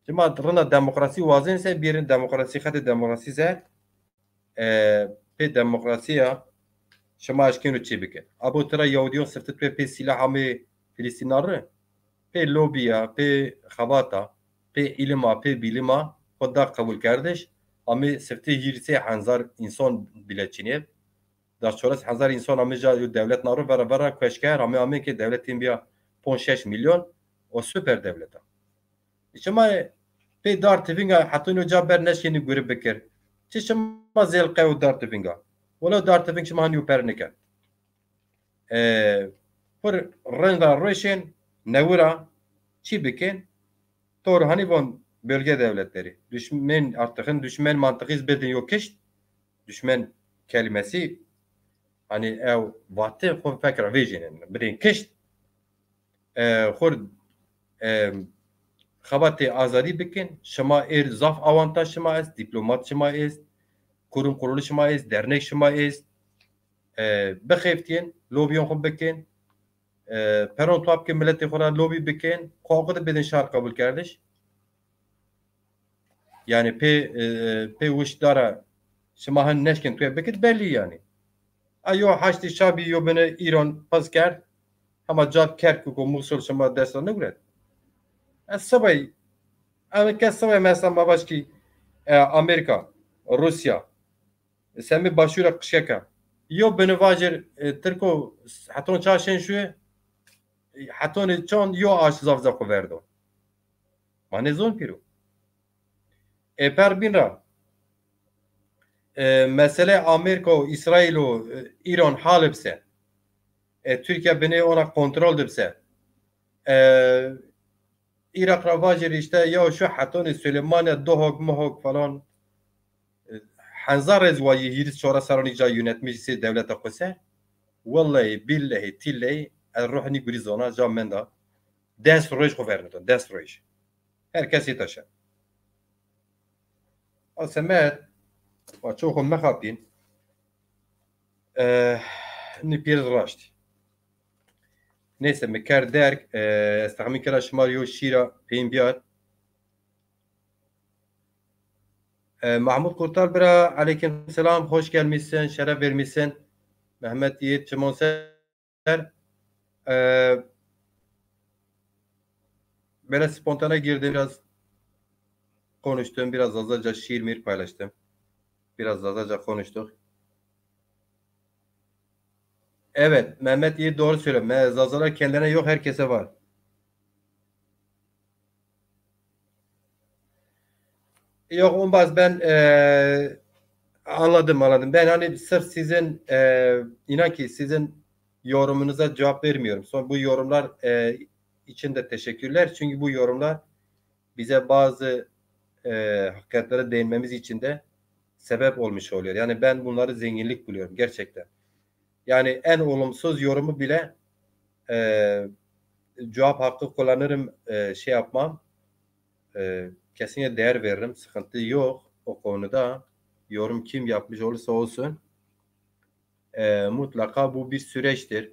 Şima rina demokrasî wazên se, bîrin demokrasî, xetê demokrasî se, e, pê demokrasîya şima eşkêno çê bike. Abo tira Yahudîyon siftit pê, pê sîlah amê Filistîna ri, pê lobîya, pê xebata, pê îlima, pê bîlima xo da qebulkerdiş, amê siftê hîrisê henzar însan bile çinê. Da çoras henzar însan amê ca yo dewlet na ro vera vera kueşker, amê amê ke dewletên bîya ponc şeş milyon, o süper dewleta. Şima pê dar tivinga hetonî ca ber neşkenî guri bikir. Çi şima zêl qew dar tivinga? Wela dar tiving şima hanî per niken. E, pir rind ra rêşên, newira çi bikin? Tor hanî von bölge devletleri. Düşmen artık, düşmen mantığı iz bidin yo kişt. Düşmen kelimesi, hani ew vati xo fekra vejînin, bidin kişt. E, xur, e, xebatê azadî bikin. Şima êr zaf awantaj şima est, dîplomat şima est, kurum kurulu şima est, dernek şima est. E, bixeftîn, lobîyon xo bikin. E, peron tuwa bikin, miletê xo ra lobî bikin. Xo xo de bidin şar qebul kerdiş. Yanî pê, e, pê wişt dara şima hin neşkin tuye bikit belli yanî. A yo Haştî Şabî yo bine Îran piz kerd, hema cad Kerkuk û Musul şima dest ra niguret. Ez sibay, ez kes sibay mesela ma vaj ki, e, Amerîka, Rûsya, semê başûra qişeka. Yo bine vajir, e, Tirko heton ça şên şuye, e, hetonê çon yo aş zaf zaf xo verdo. Ma nêzon pîro. Ê per bîn ra, e, mesele Amerîka û Îsraîl û, e, Îran hal bise. E, Tirkîya binê ona kontrol de bise. E, Îraq ra vajir işte ya şu hetonê Süleymaniye, Duhok, Muhok falan. E, henzar rêz wa yê hîris çora serranî ca yönetmiş sê dewleta xo ser. Wellahî, bîllehî, tîllehî, ez ruh nî gurî zona, ca menda. Des roj xo vernito, des roj. Her kes yê taşa. A semed, wa ço xo mexapîn. Eh, nî pîr raşt. Neyse, mi kerd derg, eh, ez texmîn kena şima yo şîra peyin biyar. Eh, Mahmut Kurtal bira, aleyküm selam, hoş gelmişsin, şeref vermişsin. Mehmet Yiğit Çimonser. Ee, böyle spontane girdim, biraz konuştum, biraz Zazaca şiir mir paylaştım. Biraz Zazaca konuştuk. Evet, Mehmet iyi doğru söylüyor. Me-, Zazalar kendilerine yok, herkese var. Yok, Umbaz, ben, e, anladım, anladım. Ben hani sırf sizin, e, inan ki sizin yorumunuza cevap vermiyorum. Son bu yorumlar, e, için de teşekkürler. Çünkü bu yorumlar bize bazı e, hakikatlere değinmemiz için de sebep olmuş oluyor. Yani ben bunları zenginlik buluyorum gerçekten. Yani en olumsuz yorumu bile e, cevap hakkı kullanırım, e, şey yapmam. E, kesinlikle değer veririm. Sıkıntı yok o konuda. Yorum kim yapmış olursa olsun. E, mutlaka bu bir süreçtir.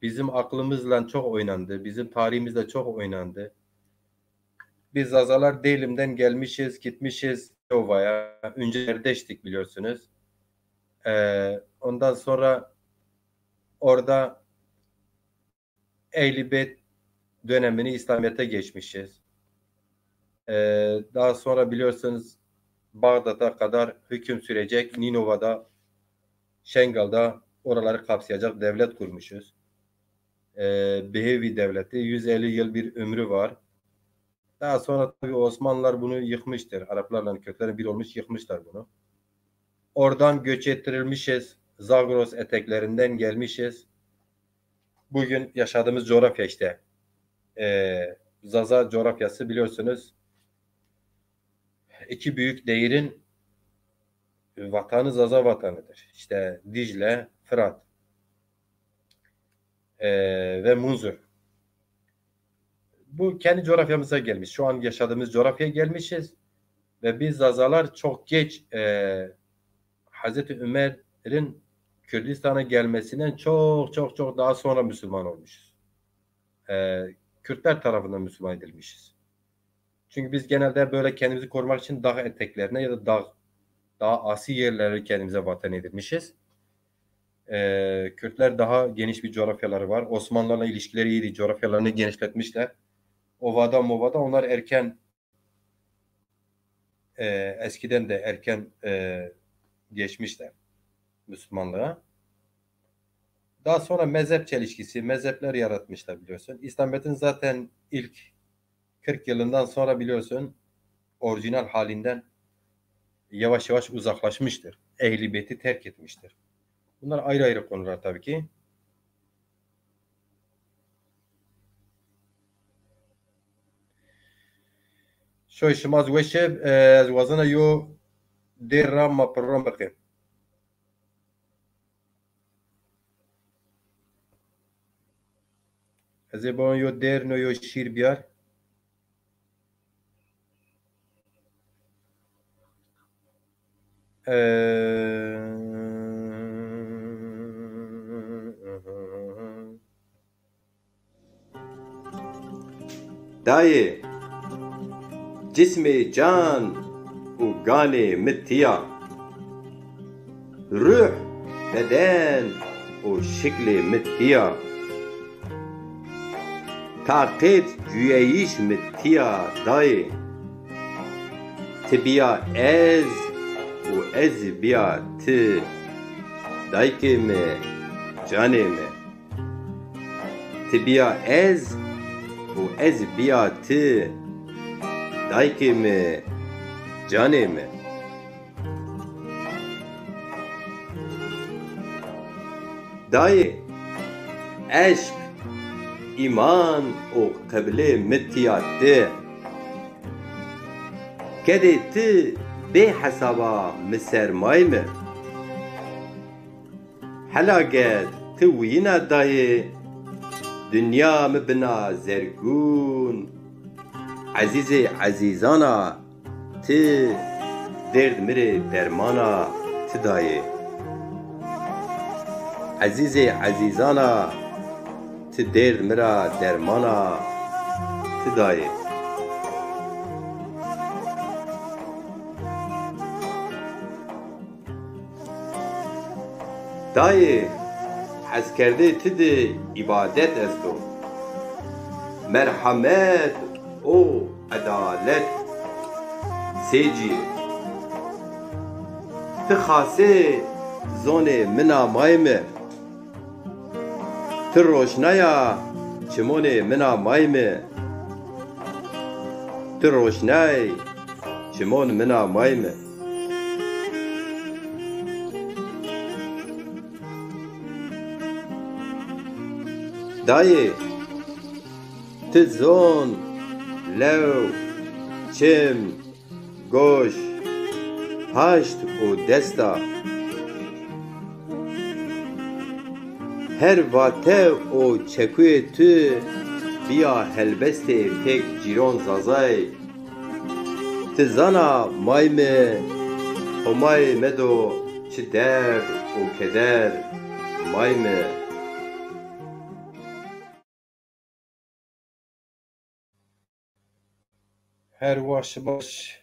Bizim aklımızla çok oynandı. Bizim tarihimizle çok oynandı. Biz Zazalar Dêlim'den gelmişiz, gitmişiz Çova'ya. Önce Erdeş'tik biliyorsunuz. E, ondan sonra orada Ehl-i Beyt dönemini İslamiyet'e geçmişiz. Ee, daha sonra biliyorsunuz Bağdat'a kadar hüküm sürecek Ninova'da, Şengal'da oraları kapsayacak devlet kurmuşuz. Ee, Behevi devleti, yüz elli yıl bir ömrü var. Daha sonra tabii Osmanlılar bunu yıkmıştır. Araplarla Kürtlerin bir olmuş yıkmışlar bunu. Oradan göç ettirilmişiz. Zagros eteklerinden gelmişiz. Bugün yaşadığımız coğrafya işte. Ee, Zaza coğrafyası biliyorsunuz iki büyük nehirin vatanı Zaza vatanıdır. İşte Dicle, Fırat ee, ve Munzur. Bu kendi coğrafyamıza gelmiş. Şu an yaşadığımız coğrafyaya gelmişiz. Ve biz Zazalar çok geç e, Hazreti Ömer'in Kürdistan'a gelmesinden çok çok çok daha sonra Müslüman olmuşuz. E, Kürtler tarafından Müslüman edilmişiz. Çünkü biz genelde böyle kendimizi korumak için dağ eteklerine ya da dağ, daha asi yerleri kendimize vatan edinmişiz. Ee, Kürtler daha geniş bir coğrafyaları var. Osmanlılarla ilişkileri iyiydi. Coğrafyalarını genişletmişler. Ovada movada onlar erken e, eskiden de erken e, geçmişler Müslümanlığa. Daha sonra mezhep çelişkisi, mezhepler yaratmışlar biliyorsun. İslamiyet'in zaten ilk kırk yılından sonra biliyorsun orijinal halinden yavaş yavaş uzaklaşmıştır. Ehl-i Beyt'i terk etmiştir. Bunlar ayrı ayrı konular tabii ki. Şoy şima zî weş e, ez wazena yo dêr ra ma program biqê. Ez ê bawon yo dêr no yo şîr biyar. Ee, Dayê, cismê can û ganê mi tîya. Ruh, beden û şiklê mi tîya. Taqêt cuyeyîş mi tîya dayê. Ti bîya ez û ez bîya ti. Daykê mi, canê mi. Ti bîya ez û ez bîya ti. Daykê mi, canê mi. Dayê, eşq, îman û qiblê mi tîya ti. Kedê ti bê hesaba mi sermayê mi. Hela ge ti wîyina dayê, dinya mi bina zergûn. Ezîzê ezîzan a, ti dêrd mi rê derman a, ti dayê. Ezîzê ezîzan a, ti dêrd mi ra derman a, ti dayê. Dayê, heskerdê ti de îbadet esto. Merhamet û edalet sêcî. Ti xasê zonê min a mayê mi. Ti roşnaya çimonê min a mayê mi. Ti roşnay çimon min a mayê mi. Dayê, ti zon, lew, Çim, goş, paşt û desta. Her vate û çekuyê tu bîya helbestê pêk cîron Zazay. Ti zana may mi, Homayê medo çi derd û keder, may mi. Her waş baş.